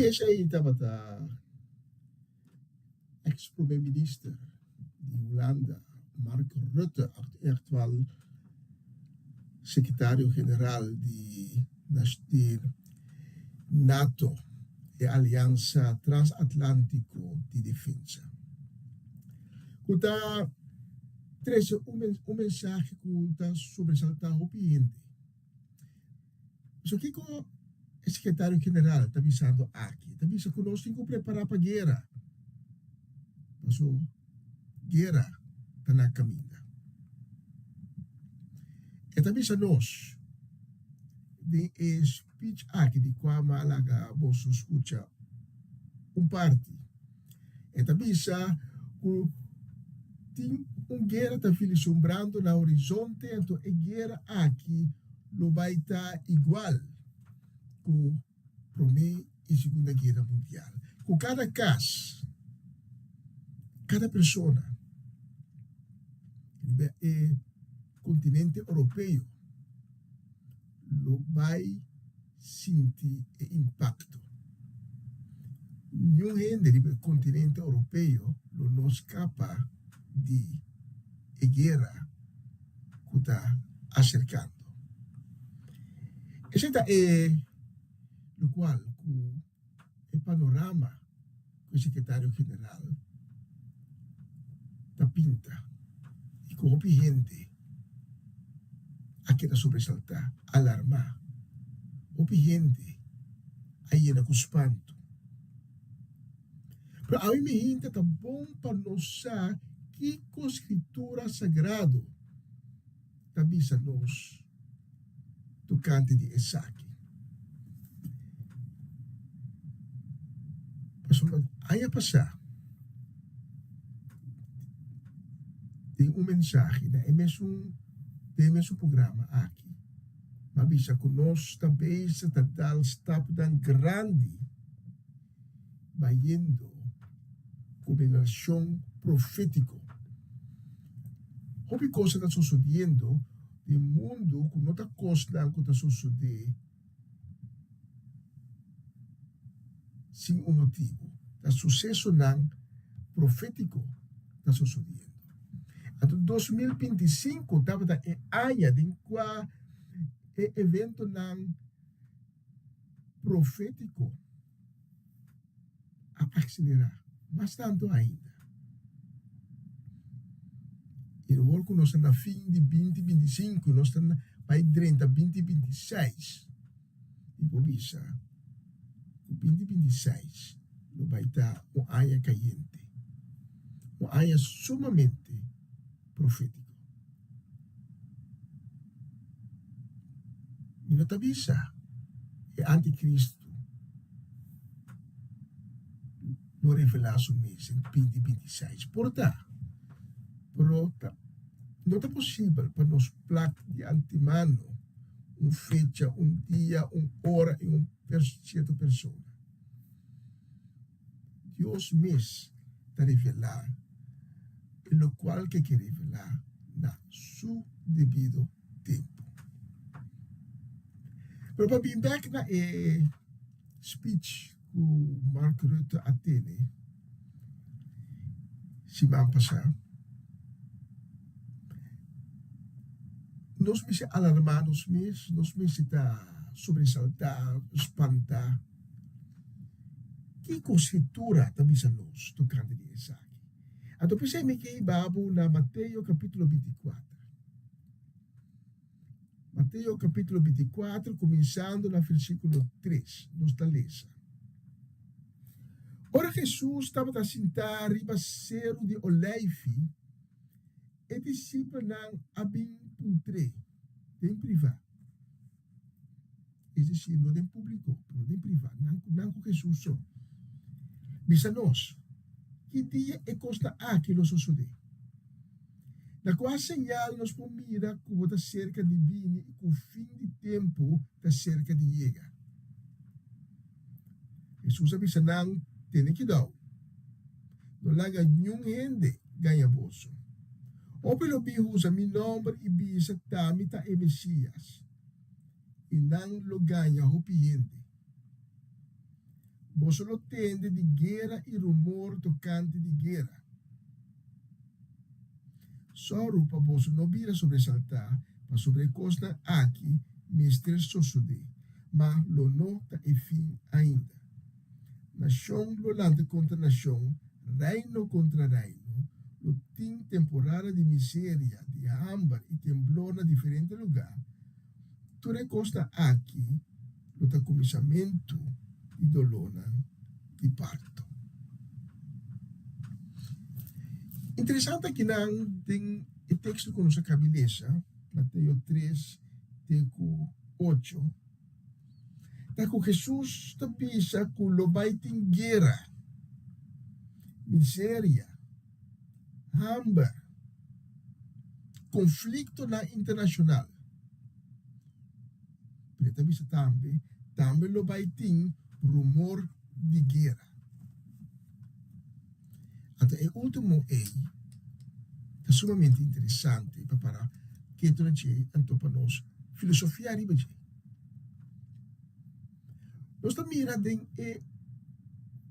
Esei tabata ex prome minister di Hulanda Mark Rutte, e aktual sekretario general di nato, e aliansa transatlantiko di defensa, ku ta trese un mensahe ku ta sobresaltá hopi hende. So kiko e sekretario general ta bisando aki? Ta bisa ku nos tin ku prepará pa guera, paso guera ta na kaminda. E ta bisa nos den e speech aki di kua mi a laga boso skucha un parti. E ta bisa ku tin un guera ta vilisumbrando na horizonte, anto e guera aki lo bai ta igual ku Promé i Segunda Guera Mundial, ku kada kas, kada persona riba e kontinente oropeo lo bai sinti e impakto. Niun hende riba e kontinente oropeo lo no skapa di e guera ku ta aserkando. Esei ta e lokual ku e panorama ku e sekretario general ta pinta i ku hopi hende a keda sobresaltá, alarmá. Hopi hende a yena ku spantu. Pero awe mi hinta ta bon pa nos sa kiko Skritura Sagrado ta bisa nos tokante di esaki. Pasobra aña pasá den un mensahe na e mesun den e mesun programa aki mi a bisa ku nos ta bezig ta dal stapnan grandi bayendo kulminashon profétiko. Hopi kos ta sosodiendo den mundu ku no ta kosnan ku ta sosodé sin un motibu. Ta susesonan profétiko ta sosodiendo. Anto 2025 tabata e aña den kua e eventonan profétiko a akselerá mas tantu ainda. I awor ku nos ta na fin di 2025, nos ta bai drenta 2026, mi por bisa ku 2026 lo bai ta un aña kayente, un aña sumamente profétiko. Mi no ta bisa e anticristo lo revelá su mes den 2026. Por ta, pero ta no ta posibel pa nos plak di antemano un fecha, un dia, un ora i un sierto persona. Dios mes ta revelá e lokual ke ke revelá na su debido tempu. Pero pa bin bèk na e speech ku Mark Rutte a tene siman pasá, nos mester alarmá nos mes, nos mester ta sobresaltá, spantá. Kiko Skritura ta bisa nos tokante di esaki? Anto p'esei mi ke hiba bo na Mateo kapítulo 24. Mateo kapítulo 24, kuminsando na versíkulo 3, nos ta lesa, Ora Hesus tabata sintá riba Seru di Oleifi, e disipelnan a bin puntr'é den privá. Es desir, no den públiko, pero den privá, nan ku nan ku Hesus so. Bisa nos, ki dia e kosnan aki lo sosodé? Na kua señal nos por mira ku bo ta serka di bini i ku fin di tempu ta serka di yega? Hesus a bisa nan, Tene kidau, no laga niun hende gaña boso. Hopi lo bin usa mi nòmber i bisa, T'ami ta e Mesías. I nan lo gaña hopi hende. Boso lo tende di guera i rumor tokante di guera. Sòru pa boso no bira sobresaltá, pasobra e kosnan aki mester sosodé, ma lo no ta e fin ainda. Nashon lo lanta kontra nashon, reino kontra reino, lo tin temporada di miseria, di hamber i temblor na diferente lugá. Tur e kosnan aki lo ta kuminsamentu di dolónan di parto. Interesante akinan den e teksto ku nos a kabi lesa, Mateo tres te ku ocho, ta ku Hesus ta bisa ku lo bai tin guera, miseria, hamber, konfliktonan internashonal. Pero e ta bisa tambe, tambe lo bai tin rumor di guera. Anto e ultimo ei ta sumamente interesante pa para ketu na dje anto pa nos filosofia riba dje. Nos ta mira den e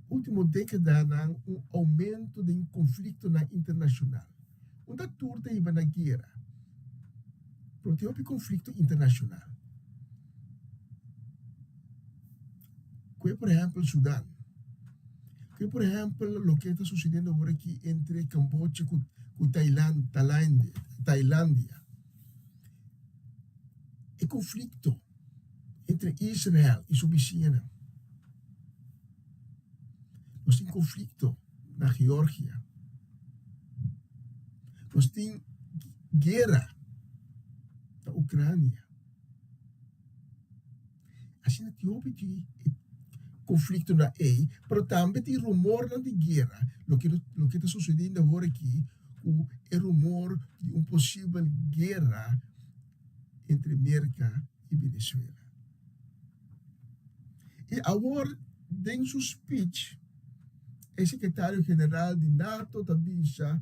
ultimo dekadanan un oumento den konfliktonan internashonal. Unda tur ta hiba na guera, pero tin hopi konflikto internashonal. Kue por ehèmpel Sudan, kue por ehèmpel loke ta susediendo awor aki entre Cambocha ku Tailandia. E konflikto entre Israel i su bisiñanan. Nos tin konflikto na Georgia. Nos tin guera na Ucrania. Asina tin hopi di e konfliktonan ei, pero tambe tin rumornan di guera, loke loke ta susediendo awor aki ku e rumor di un posibel guera entre Merka i Venezuela. I awor den su speech e sekretario general di nato ta bisa,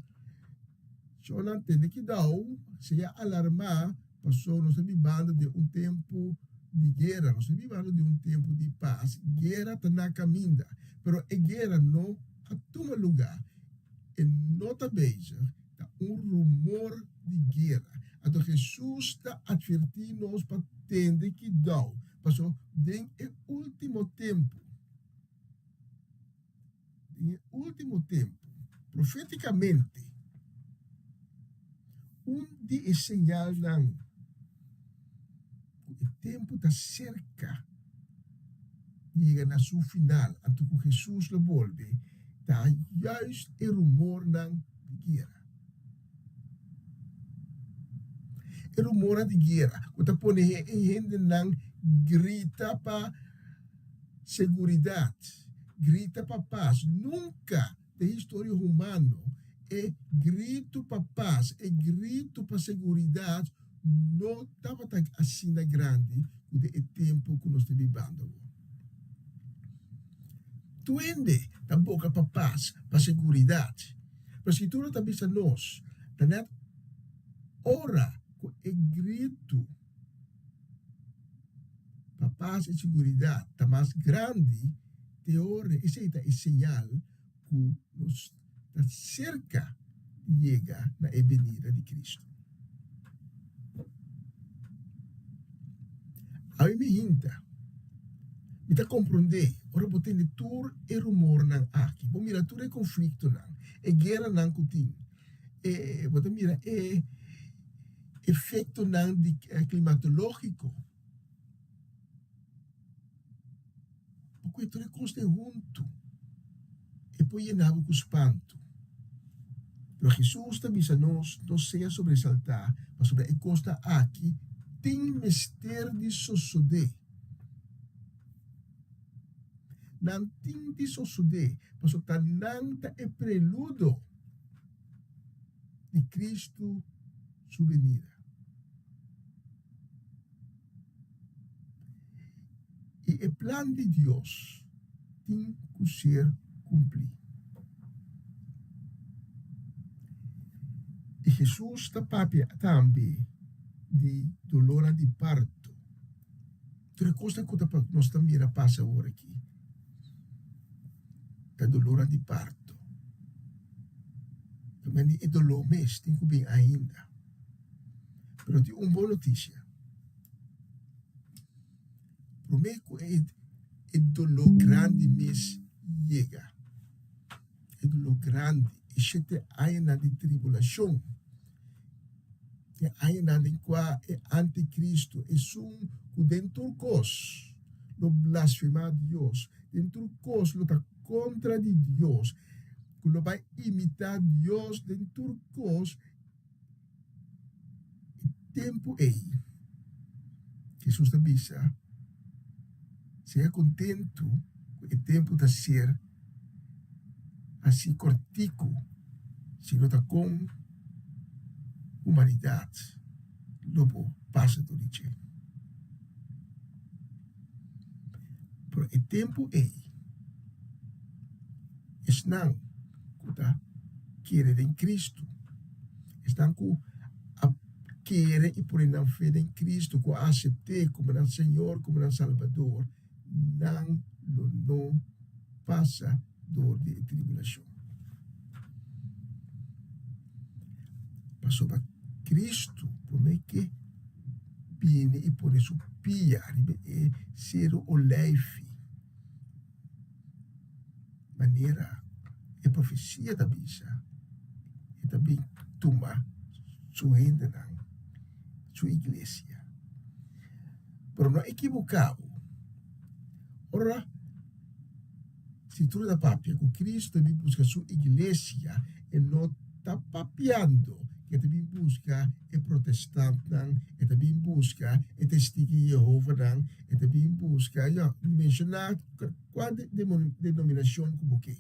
Shownan tene kidao, sea alarmá pasobra nos ta bibando den un tempu di guera, nos ta bibando den un tempu di pas. Guera ta na kaminda, pero e guera no a tuma lugá, e no ta bezig, ta un rumor di guera. Anto Hesus ta atvertí nos pa tende kidao, pasobra den e último tempu, Den e último tempu, profétikamente, un di e señalnan ku e tempu ta serka di yega na su final, anto ku Hesus lo bolbe, ta juist e rumornan di guera. E rumornan di guera ku ta pone e hendenan grita pa Seguridat, grita pa pas. Nunka den historia humano e gritu pa pas, e gritu pa seguridat no tabata asina grandi ku den e tempu ku nos ta bibando awor. Tur hende ta boka pa pas, pa seguridat. Pero Skritura ta bisa nos, ta nèt ora ku e gritu. Pa pas i siguridat ta mas grandi te ora esei ta e señal ku nos ta serka di yega na e benida di Kristu. Awe mi hinta, mi ta komprondé ora bo tende tur e rumornan aki, bo mira tur e konfliktonan, e gueranan ku tin, e bo ta mira e efectonan di climatologico. Bo cu e tur e cosnan hunto e por yena bo cu spanto. Pero Jesus ta bisa nos no sea sobresalta pasobra e cosnan aki tin mester di sosode. Nan tin di sosode pasobra ta nan ta e preludo. di Cristo su benida. I e plan di Dios tin cu ser cumplí. I Jesus ta papia tambe di dolornan di parto. Tur e cosnan cu nos ta mira pasa awor aki. Ta dolónan di parto. Ta mende e doló mes tin ku bin ainda. Pero tin un bon notisia. Promé ku e e doló grandi mes yega, e doló grandi, e shete añanan di tribulashon, e añanan den kua e antikristu, esun ku den tur kos lo blasfemá Dios, den tur kos lo ta kontra di Dios, ku lo bai imitá Dios den tur kos, E tempu ei, Hesus ta bisa, Sea kontentu ku e tempu ta ser hasi kòrtiku, si no ta kon humanidat lo por pasa tur di dje. Pero e tempu ei, esnan ku ta kere den Kristu, esnan ku a kere i pone nan fe den Kristu, ku a asept'é komo nan Señor, komo nan Salbador, nan lo no pasa dor di e tribulashon. Pasobra Kristu promé ke bini i pone su pia riba e Seru Oleifi, manera e profesia ta bisa, e ta bin tuma su hendenan, su iglesia. Pero no ekiboká bo, ora Skritura ta papia ku Kristu ta bin buska su iglesia, e no ta papiando ku e ta bin buska e protestantnan, e ta bin buska e Testigu di Yehovanan, e ta bin buska, ya, menshoná kua denominashon ku bo ke.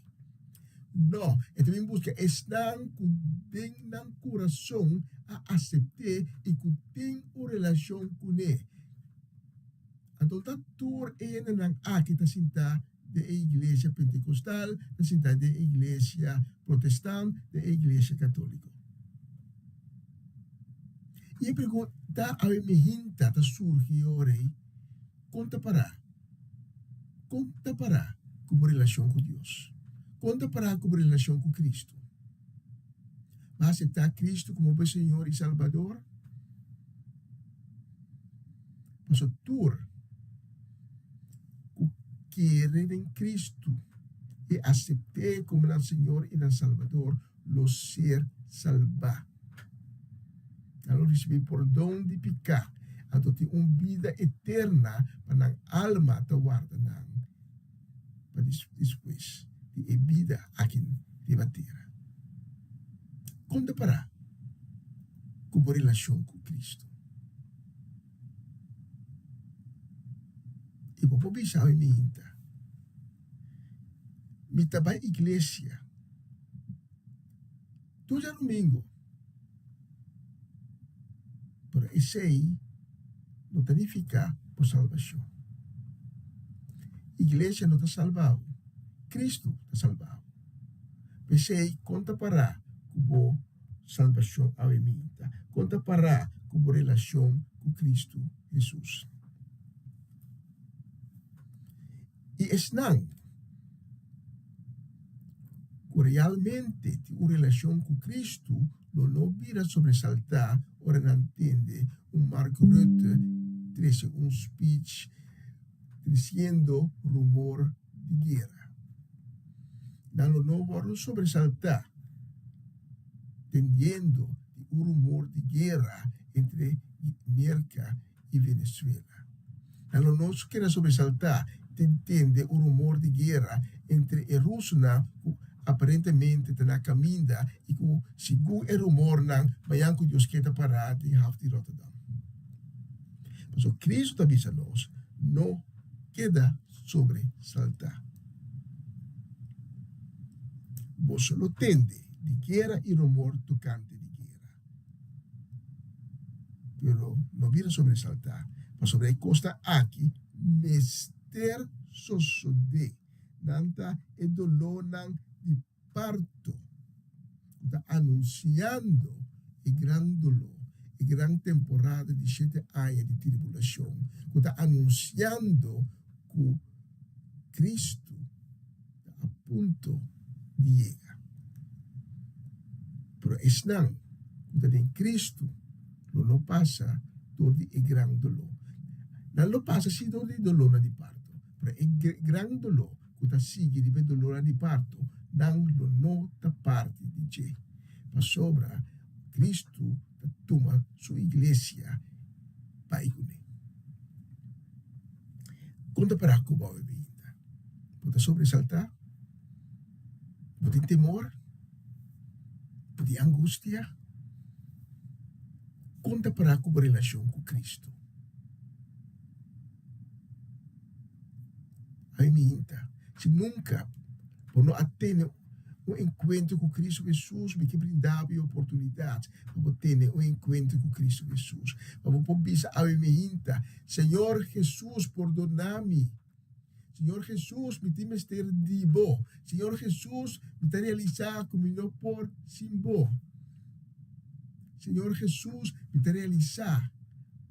No, e ta bin buska esnan ku den nan kurason a asept'é i ku tin un relashon kuné. Anto ta tur e hendenan aki ta sintá den e iglesia pentekostal, ta sintá den e iglesia protestant, den e iglesia katóliko. I e pregunta awe mi hinta ta surgi e ora ei, Kon ta pará? Kon ta pará ku bo relashon ku Dios? Kon ta pará ku bo relashon ku Kristu? Bo a aseptá Kristu komo bo Señor i Salbador? Pasobra tur ku kere den Kristu i asept'é komo nan Señor i nan Salbador lo ser salbá. Nan lo risibí pordon di piká, anto tin un bida eterna pa nan alma ta warda nan pa despues di e bida aki riba tera. Kon ta pará ku bo relashon ku Kristu? I bo por bisa mi minta, Mi ta bai iglesia tur djadumingu, pero esei no ta nifiká bo salbashon. Iglesia no ta salba bo, Kristu ta salba bo. P'esei kon ta pará ku bo salbashon awe minta? Kon ta pará ku bo relashon ku Kristu Hesus? I esnan ku realmente tin un relashon ku Kristu lo no bira sobresaltá ora nan tende un Mark Rutte trese un speech tresiendo rumor di guera. Nan lo no wòrdu sobresaltá tendiendo di un rumor di guera entre Merka i Venezuela. Nan lo no keda sobresaltá den tende un rumor di guera entre e rusonan ku aparentemente ta na kaminda i ku segun e rumornan mañan ku Dios ke ta pará den haf di Rotterdam. Pasobra Cristo ta bisa nos, No keda sobresaltá. Boso lo tende di guera i rumor tokante di guera. Pero no bira sobresaltá, pasobra e kosnan aki mester sosodé. Nan ta e dolónan di parto ku ta anunsiando e gran doló, e gran temporada di shete aña di tribulashon, ku ta anunsiando ku Kristu ta a. punto di yega. Pero esnan ku ta den Kristu lo no pasa dor di e gran doló. Nan lo pasa sí dor di dolónan di parto, pero e gran doló ku ta sigui riba e dolónan di parto, nan lo no ta parti di dje, pasobra Kristu ta tuma su iglesia bai kuné. Kon ta para ku bo awe binta? Bo ta sobresaltá? Bo tin temor? Bo tin angustia? Kon ta para ku bo relashon ku Kristu? Awe minta, si nunka bo no a tene un enkuentro ku Kristu Hesus, mi ke brinda bo e oportunidat pa bo tene un enkuentro ku Kristu Hesus, pa bo por bisa awe minta, Señor Hesus, pordona mi. Señor Hesus, mi tin mester di bo. Señor Hesus, mi ta realisá ku mi no por sin bo. Señor Hesus, mi ta realisá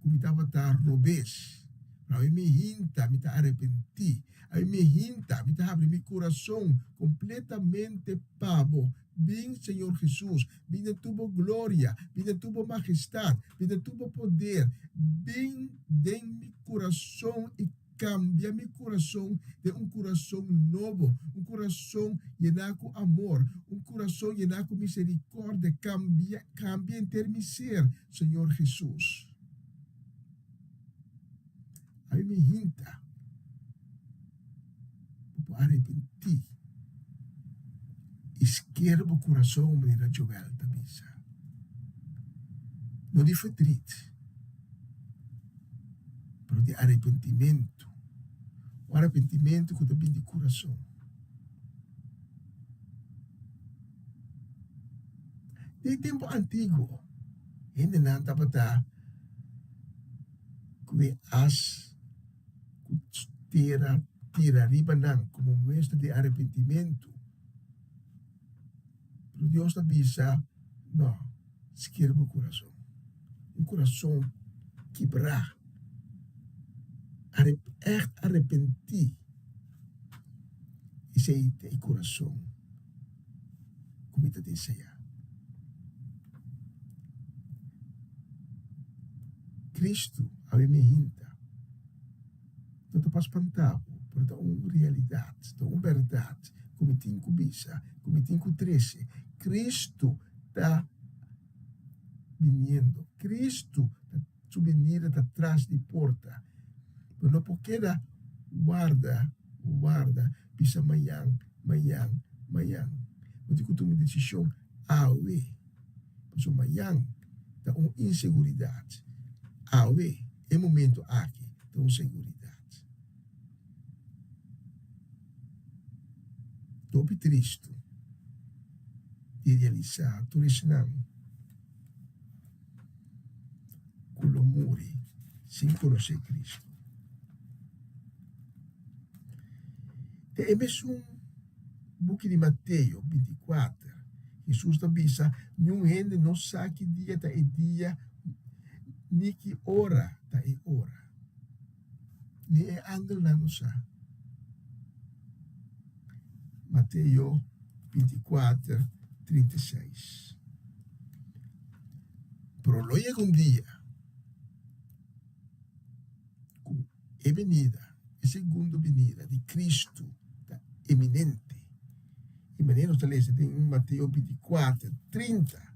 ku mi tabata robes. Pero awe mi hinta, mi ta arepentí. Awe mi hinta, mi ta habri mi kurason kompletamente pa bo. Bin, Señor Hesus, bin den tur bo gloria, bin den tur bo majestat, bin den tur bo poder. Bin den mi kurason i Kambia mi kurason den un kurason nobo, un kurason yená ku amor, un kurason yená ku miserikòrdia. Kambia, kambia henter mi ser, Señor Hesus. Ami mi hinta bo por arepentí i sker bo kurason manera Joel ta bisa. No di ferdrit. pero di arepentimentu, un arepentimentu ku ta bin di kurason. Den tempu antiguo, hendenan tabata ku e as ku tera tira riba nan komo muestra di arepentimentu. Pero Dios ta bisa, No, sker bo kurason. Un kurason kibrá, ègt arepentí, esei ta e kurason ku mi ta deseá. Kristu awe mi hinta. No ta pa spantá bo, pero ta un realidat, ta un bèrdat ku mi tin ku bisa, ku mi tin ku trese. Kristu ta biniendo. Kristu ta, su binida ta tras di porta. Bo no por keda warda, warda, bisa mañan, mañan, mañan. Bo tin ku tuma un desishon awe, pasobra mañan ta un inseguridat. Awe, e momento aki, ta un seguridat. Hopi tristu di realisá tur esnan ku lo muri sin konosé Kristu. Den e mesun buki di Mateo bintikuater, Hesus ta bisa, Niun hende no sa ki dia ta e dia ni ki ora ta e ora. Ni e angelnan no sa. Mateo 24, 36. Pero lo yega un dia ku e benida, e segundo benida di Kristu ta eminente. I manera nos ta lesa den Mateo 24, 30,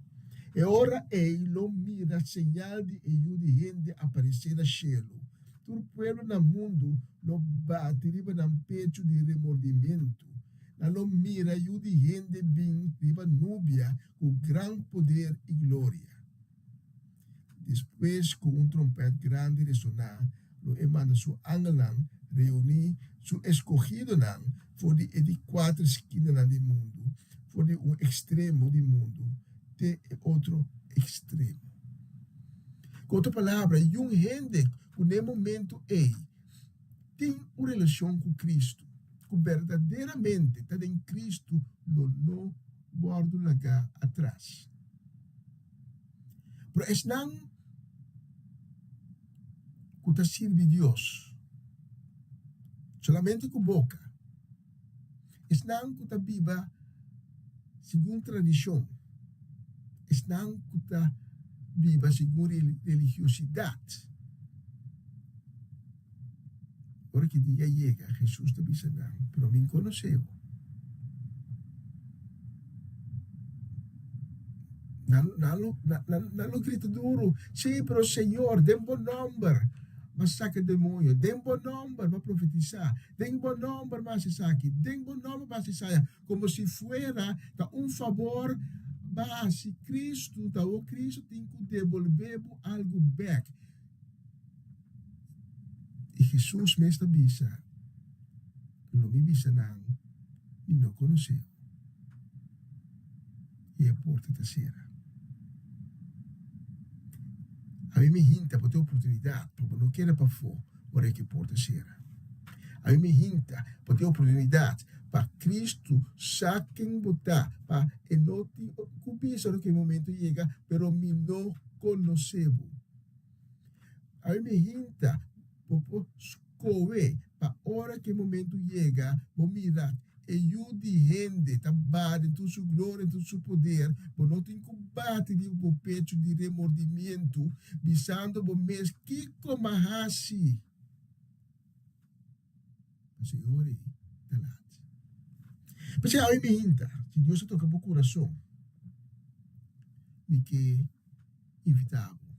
E ora ei lo mira señal di e Yu di hende aparesé na shelu. Tur pueblo na mundu lo bati riba nan pechu di remordimentu. Nan lo mira Yu di hende bin riba nubia ku gran poder i gloria. Despues ku un trompèt grandi resoná, lo e manda su angelnan reuní su eskohidonan for di e di kuater skinanan di mundu, for di un ekstremo di mundu te e otro ekstremo. Ku otro palabra, yun hende ku na e momentu ei tin un relashon ku Kristu, ku berdaderamente ta den Kristu, lo no wòrdu lagá atras. Pero esnan ku ta sirbi Dios solamente ku boka. Esnan ku ta biba segun tradishon, esnan ku ta biba segun religiosidat. Ora ki dia yega, Hesus ta bisa nan, Pero mi konosé bo. Nan, nan lo, nan, nan lo grita duru, Sí, pero Señor, den bo nòmber m'a saka demoño, den bo nòmber m'a profetisá, den bo nòmber m'a hasi esaki, den bo nòmber m'a hasi esaya, komo si fuera ta un fabor b'a hasi Kristu, ta awor Kristu tin ku debolbé bo algu bèk. I Hesus mes ta bisa, Lo mi bisa nan, Mi no konosé bo. I e porta ta sera. Ami mi hinta bo tin oportunidat pa bo no keda pafó ora ku e porta sera. Ami mi hinta bo tin oportunidat pa Kristu sa ken bo ta, pa e no tin ku bisa ora ku e momento yega, pero mi no konosé bo. Ami mi hinta bo por skohe pa ora ku e momentu yega bo mira e Yu di hende ta baha den tur su gloria, den tur su poder. Bo no tin ku bati riba bo pechu di remordimientu bisando bo mes, Kiko m'a hasi? Pasobra e ora ei ta lat. P'esei awe mi hinta, si Dios a toka bo kurason, mi ke invitá bo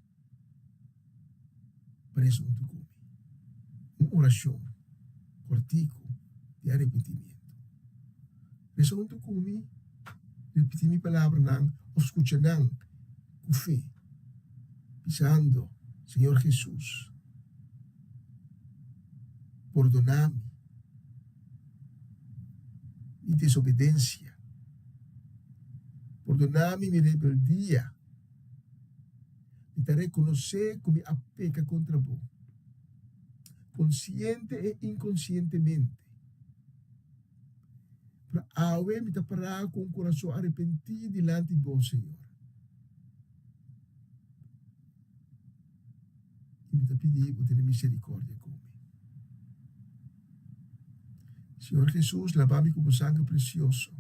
pa resa huntu ku mi un orashon kòrtiku di arepentimiento. Resa huntu ku mi, ripití mi palabranan òf skucha nan ku fe, bisando, Señor Hesus, pordoná mi mi desobedensia, pordoná mi mi rebeldia. Mi ta rekonosé ku mi a peka kontra bo, konsiente e inkonsientemente. Pero awe mi ta pará ku un kurason arepentí dilanti bo, Señor. I mi ta pidi bo tene miserikòrdia ku mi. Señor Hesus, laba mi ku bo sangre presioso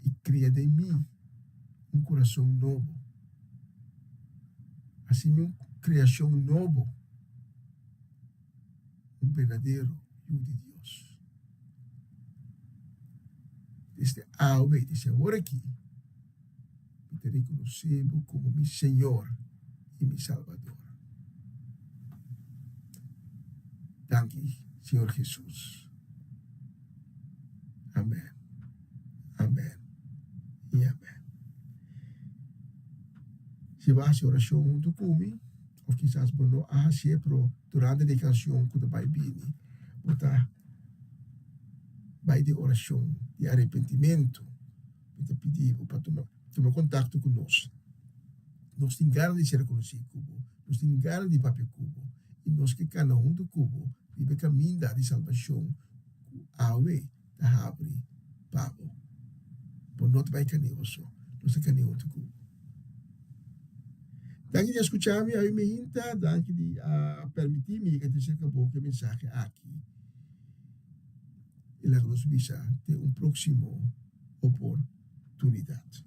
i kria den mi un kurason nobo. Hasi mi un kreashon nobo, un berdadero yu di Dios. Desde awe, desde awor aki, mi ta rekonosé bo komo mi Señor i mi Salbador. Danki, Señor Hesus. Amèn, amèn i amèn. Si bo a hasi orashon huntu ku mi, òf kisas bo no a hasié, pero durante di e kanshon ku ta bai bini, bo ta bai den orashon di arepentimentu. Mi ta pidi bo pa tuma tuma kontakto ku nos. Nos tin gana di ser konosí ku bo, nos tin gana di papia ku bo i nos ke kana huntu ku bo riba e kaminda di salbashon ku awe ta habri pa bo. Bo no ta bai kane bo so, nos ta kane huntu ku bo. Danki di a skucha mi awe meinta, danki di a permití mi yega te serka bo ku e mensahe aki. I laga nos bisa te un próksimo oportunidat.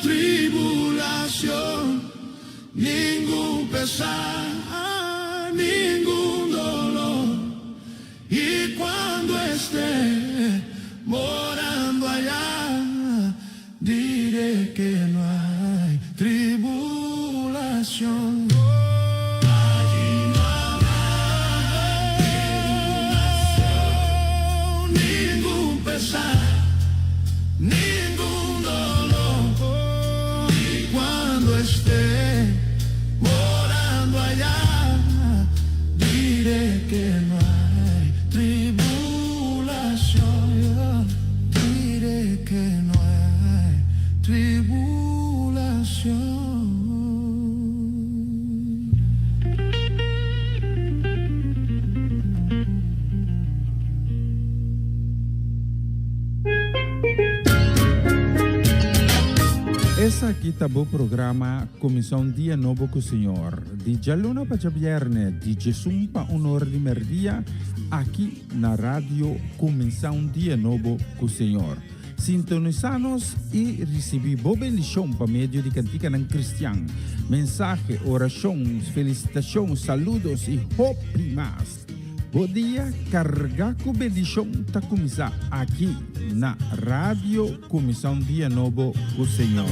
tribulacion, ningun pesar, ningun dolor. Y cuando esté morando allá, diré que no hay tribulación. Allí no habrá tribulación, ningún pesar, ningún dolor. Y cuando esté morando allá, diré que no hay tribulación. Diré que no hay tribulación. Esaki ta bo programa Kuminsá un Dia Nobo ku Señor, di djaluna pa djabièrnè di djesun pa un or di mèrdia, aki na Radio Kuminsá un Dia Nobo ku Señor. Sintonisá nos i risibí bo bendishon pa medio di kantikanan kristian, mensahe, orashon, felisitashon, saludos i hopi mas. Bo dia kargá ku bendishon ta kuminsá aki na Radio Kuminsá un Dia Nobo ku Señor.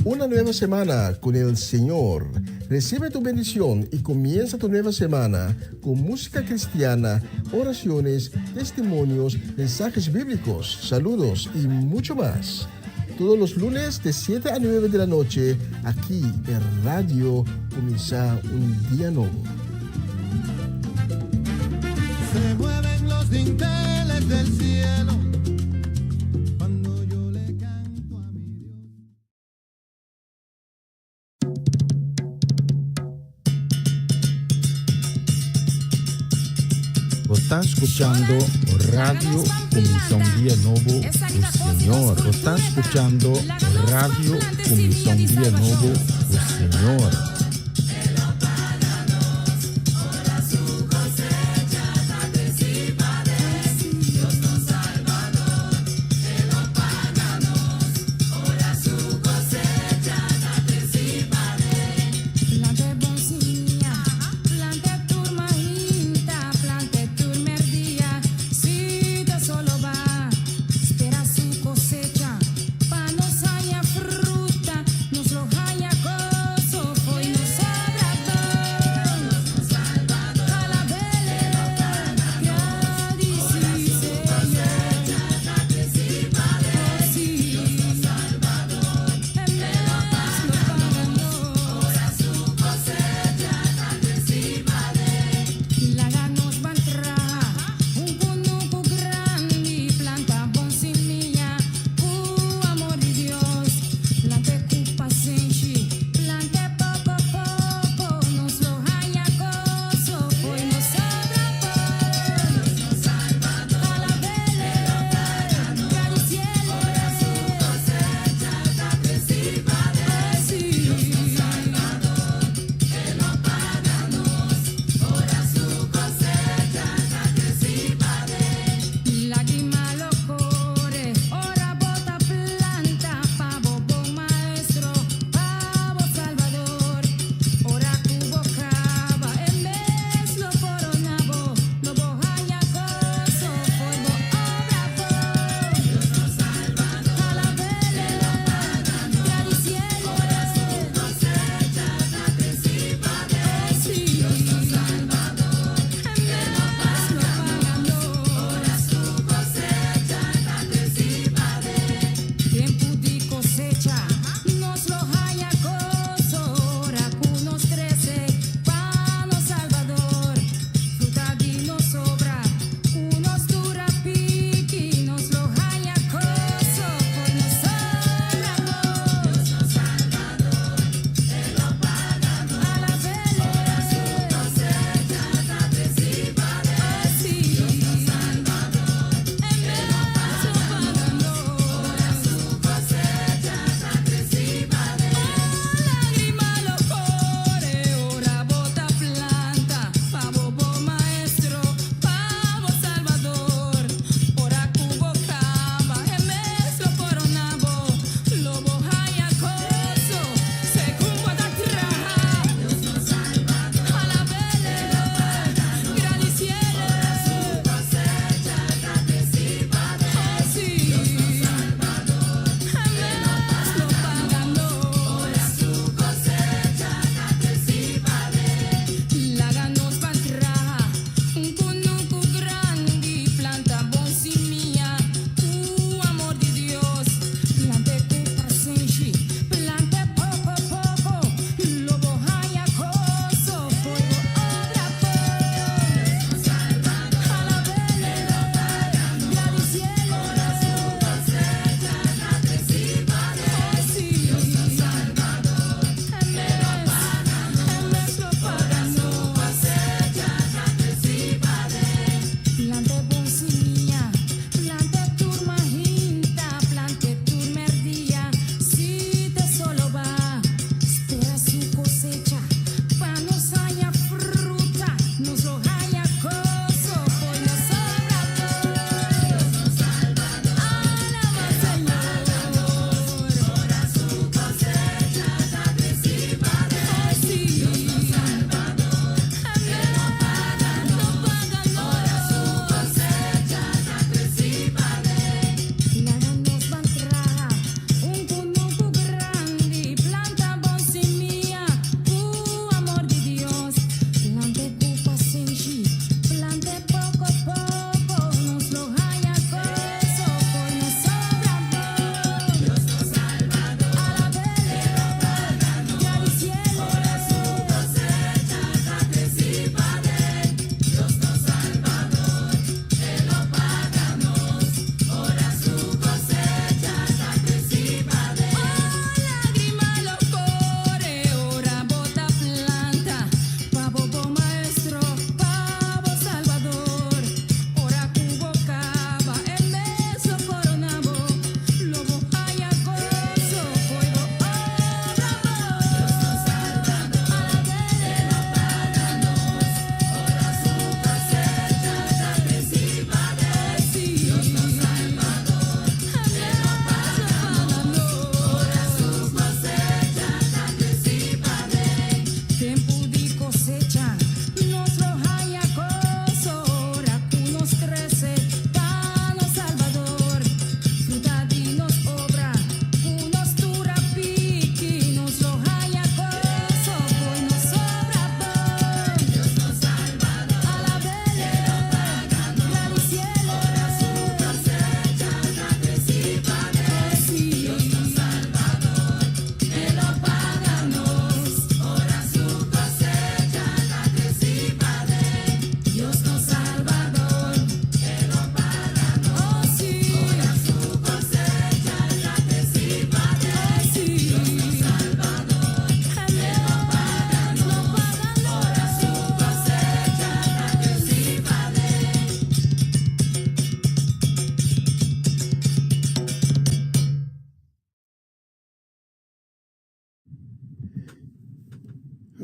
Una nueva semana con el Señor. Recibe tu bendición y comienza tu nueva semana con música cristiana, oraciones, testimonios, mensajes bíblicos, saludos y mucho más. Todos los lunes de 7 a 9 de la noche, aquí en Radio Comienza un Día Nuevo. Se mueven los dinteles del cielo cuando yo le canto a mi Dios. Bo ta scuchando Radio Cuminsa un Dia Nobo cu Señor. Bo ta scuchando Radio Cuminsa un Dia Nobo cu Señor.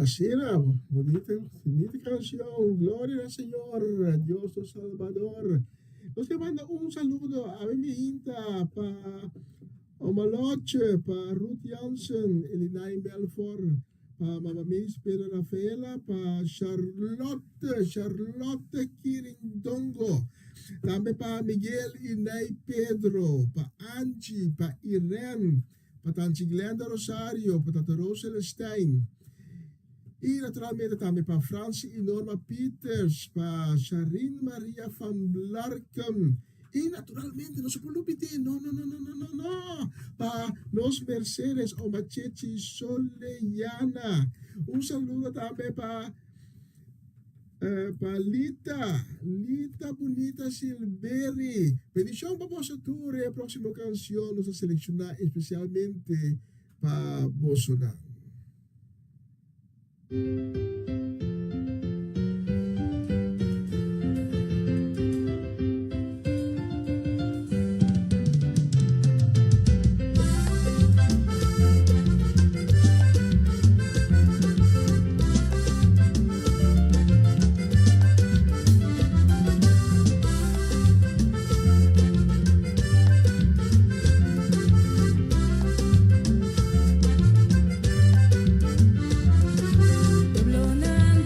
Asina, bunita, bunita canción. Gloria al Señor, Dios nos Salvador. Nos ke manda un saludo a mi hinta pa Omaloche, pa Ruth Jansen, Elinay Belfor, pa Mama Mees Pedro Rafaela, pa Charlotte, Charlotte Kirindongo, tambe pa Miguel y Nay Pedro, pa Angie, pa Irene, pa Tanchi Glenda Rosario, pa Tata Rose Celestijn, y naturalmente tambe pa Francie y Norma Peters, pa Sharin Maria van Blarken, y naturalmente no se por lubidé, no, no, no, no, no, no, no, pa nos Mercedes Omachechi Soleyana. Un saludo tambe pa Pa Lita, Lita Bunita Silberi. Bendicion pa boso tur. E proximo cancion nos a selecciona especialmente pa bosonan. Pueblonan.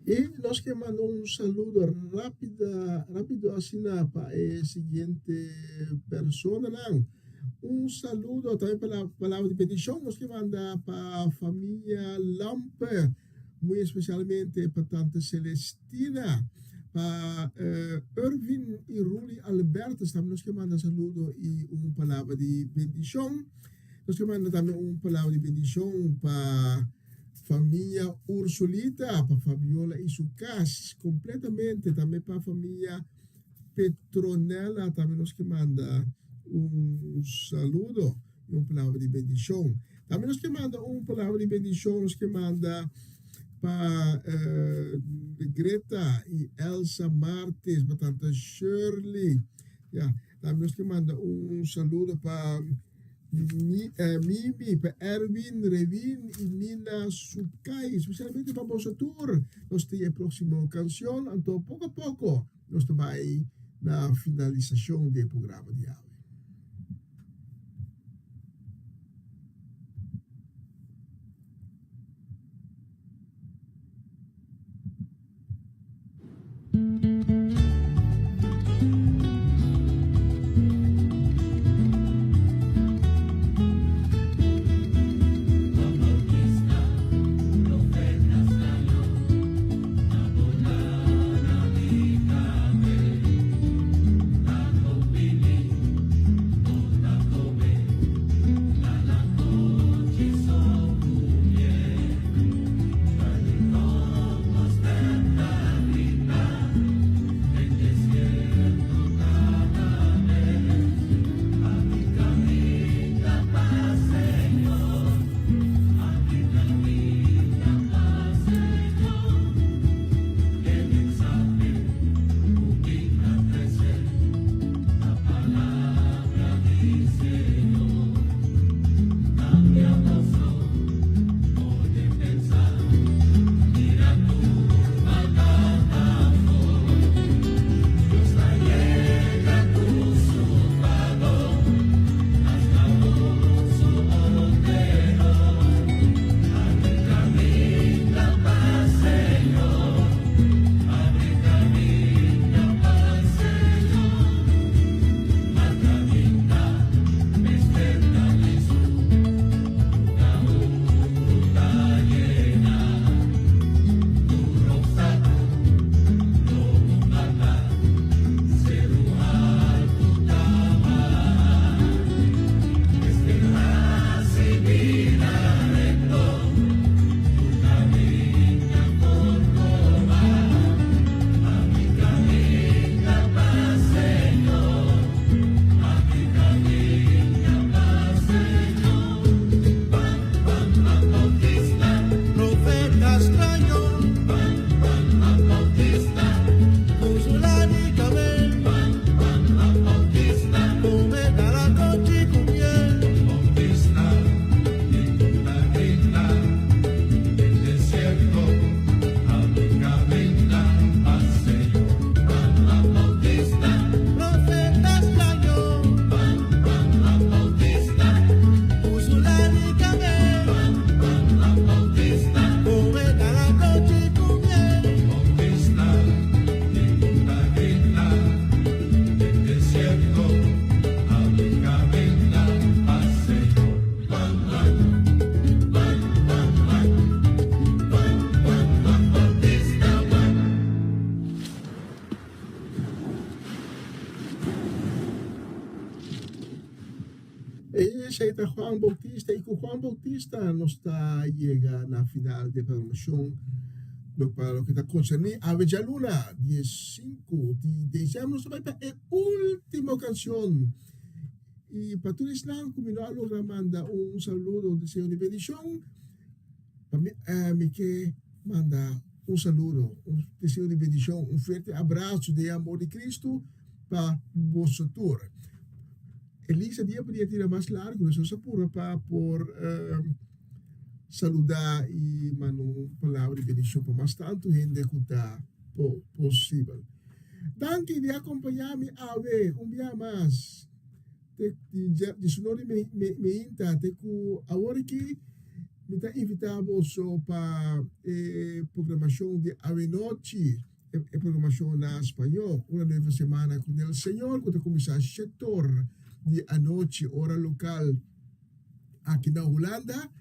I nos ke manda un saludo rápida, rápido asina pa e siguiente personanan. Un saludo tambe pa la palabra di bendishon nos ke manda pa famia Lampe, muy espesialmente pa tante Celestina, pa Ervin i Ruli Albertus tambe nos ke manda saludo i un palabra di bendishon. Nos ke manda tambe un palabra di bendishon pa Famia Ursulita, pa Fabiola i su kas kompletamente, tambe pa famia Petronella tambe nos ke manda un saludo i un palabra di bendishon. Tambe nos ke manda un palabra di bendishon, nos ke manda pa Greta i Elsa Martes, pa tanta Shirley, ya, tambe nos ke manda un saludo pa Mimi, pa Erwin, Rewin i Nina Sukai, spesialmente pa boso tur. Nos tin e próksimo kanshon, anto poko a poko nos ta bai na finalisashon di e programa di awe. Esei ta Juan Bautista i ku Juan Bautista nos ta yega na final di e programacion pa loke ta konserní awe djaluna diesinku di desèmber. Nos ta bai pa e último kanshon i pa tur esnan ku mi no a logra manda un saludo, un deseo di bendishon, pa mi mi ke manda un saludo, un deseo di bendishon, un fuerte abraso den e amor di Cristo pa boso tur. Elisa dia pa dia tira mas largu, nos a purba pa por saluda i manda un palabra di bendishon pa mas tantu hende ku ta posibel. Danki di akompañá mi awe un bia mas te di diesunor di meinta te ku awor aki. Mi ta invitá boso pa e programashon di awenochi, e programashon na spañó, Una Nueva Semana con el Señor, ku ta kuminsá shetor di anochi, ora lokal aki na Hulanda.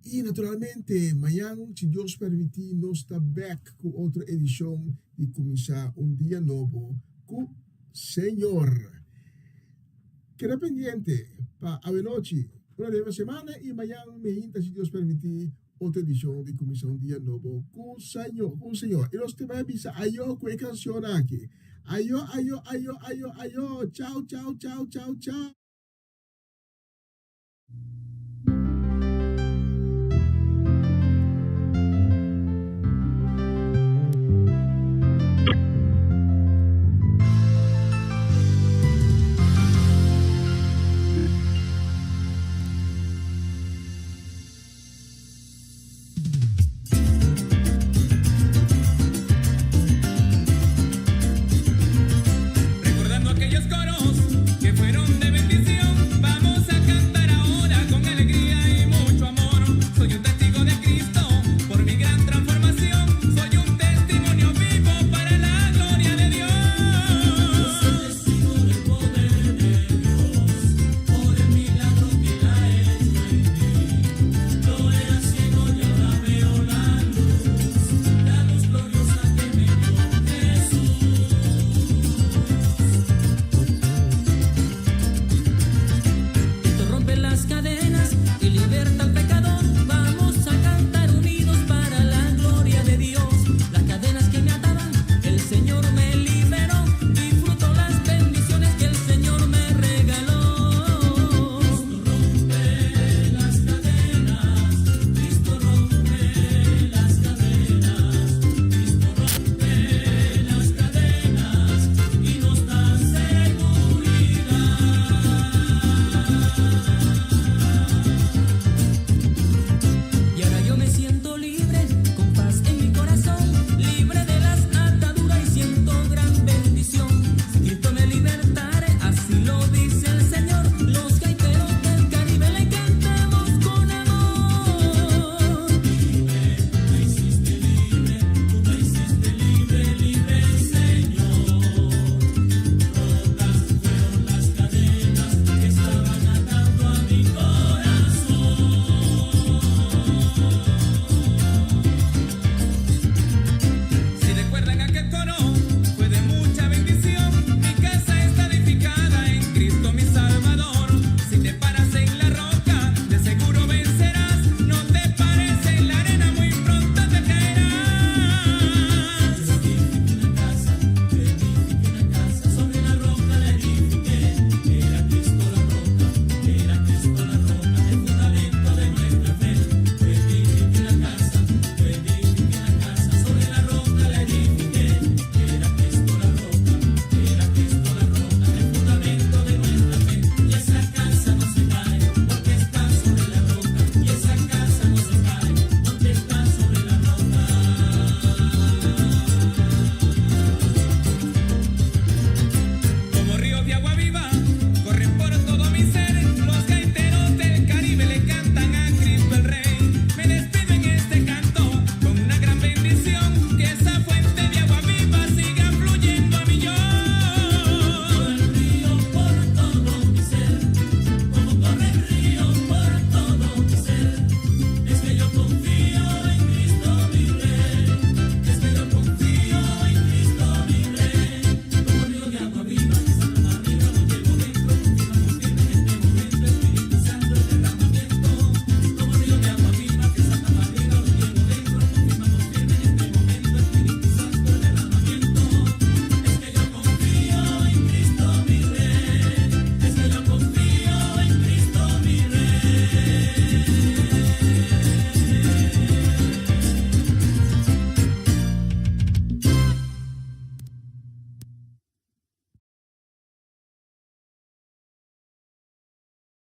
I naturalmente, mañan, si Dios permití, nos ta bèk ku otro edishon di Kuminsá un Dia Nobo ku Señor. Keda pendiente pa awenochi, Una Nueva Semana i mañan meinta, si Dios permití, otro edishon di Kuminsá un Dia Nobo ku Señor. Ku Señor. I nos te bai bisa ayo ku e kanshon aki. Ayo, ayo, ayo, ayo, ayo. Chau, chau, chau, chau, chau.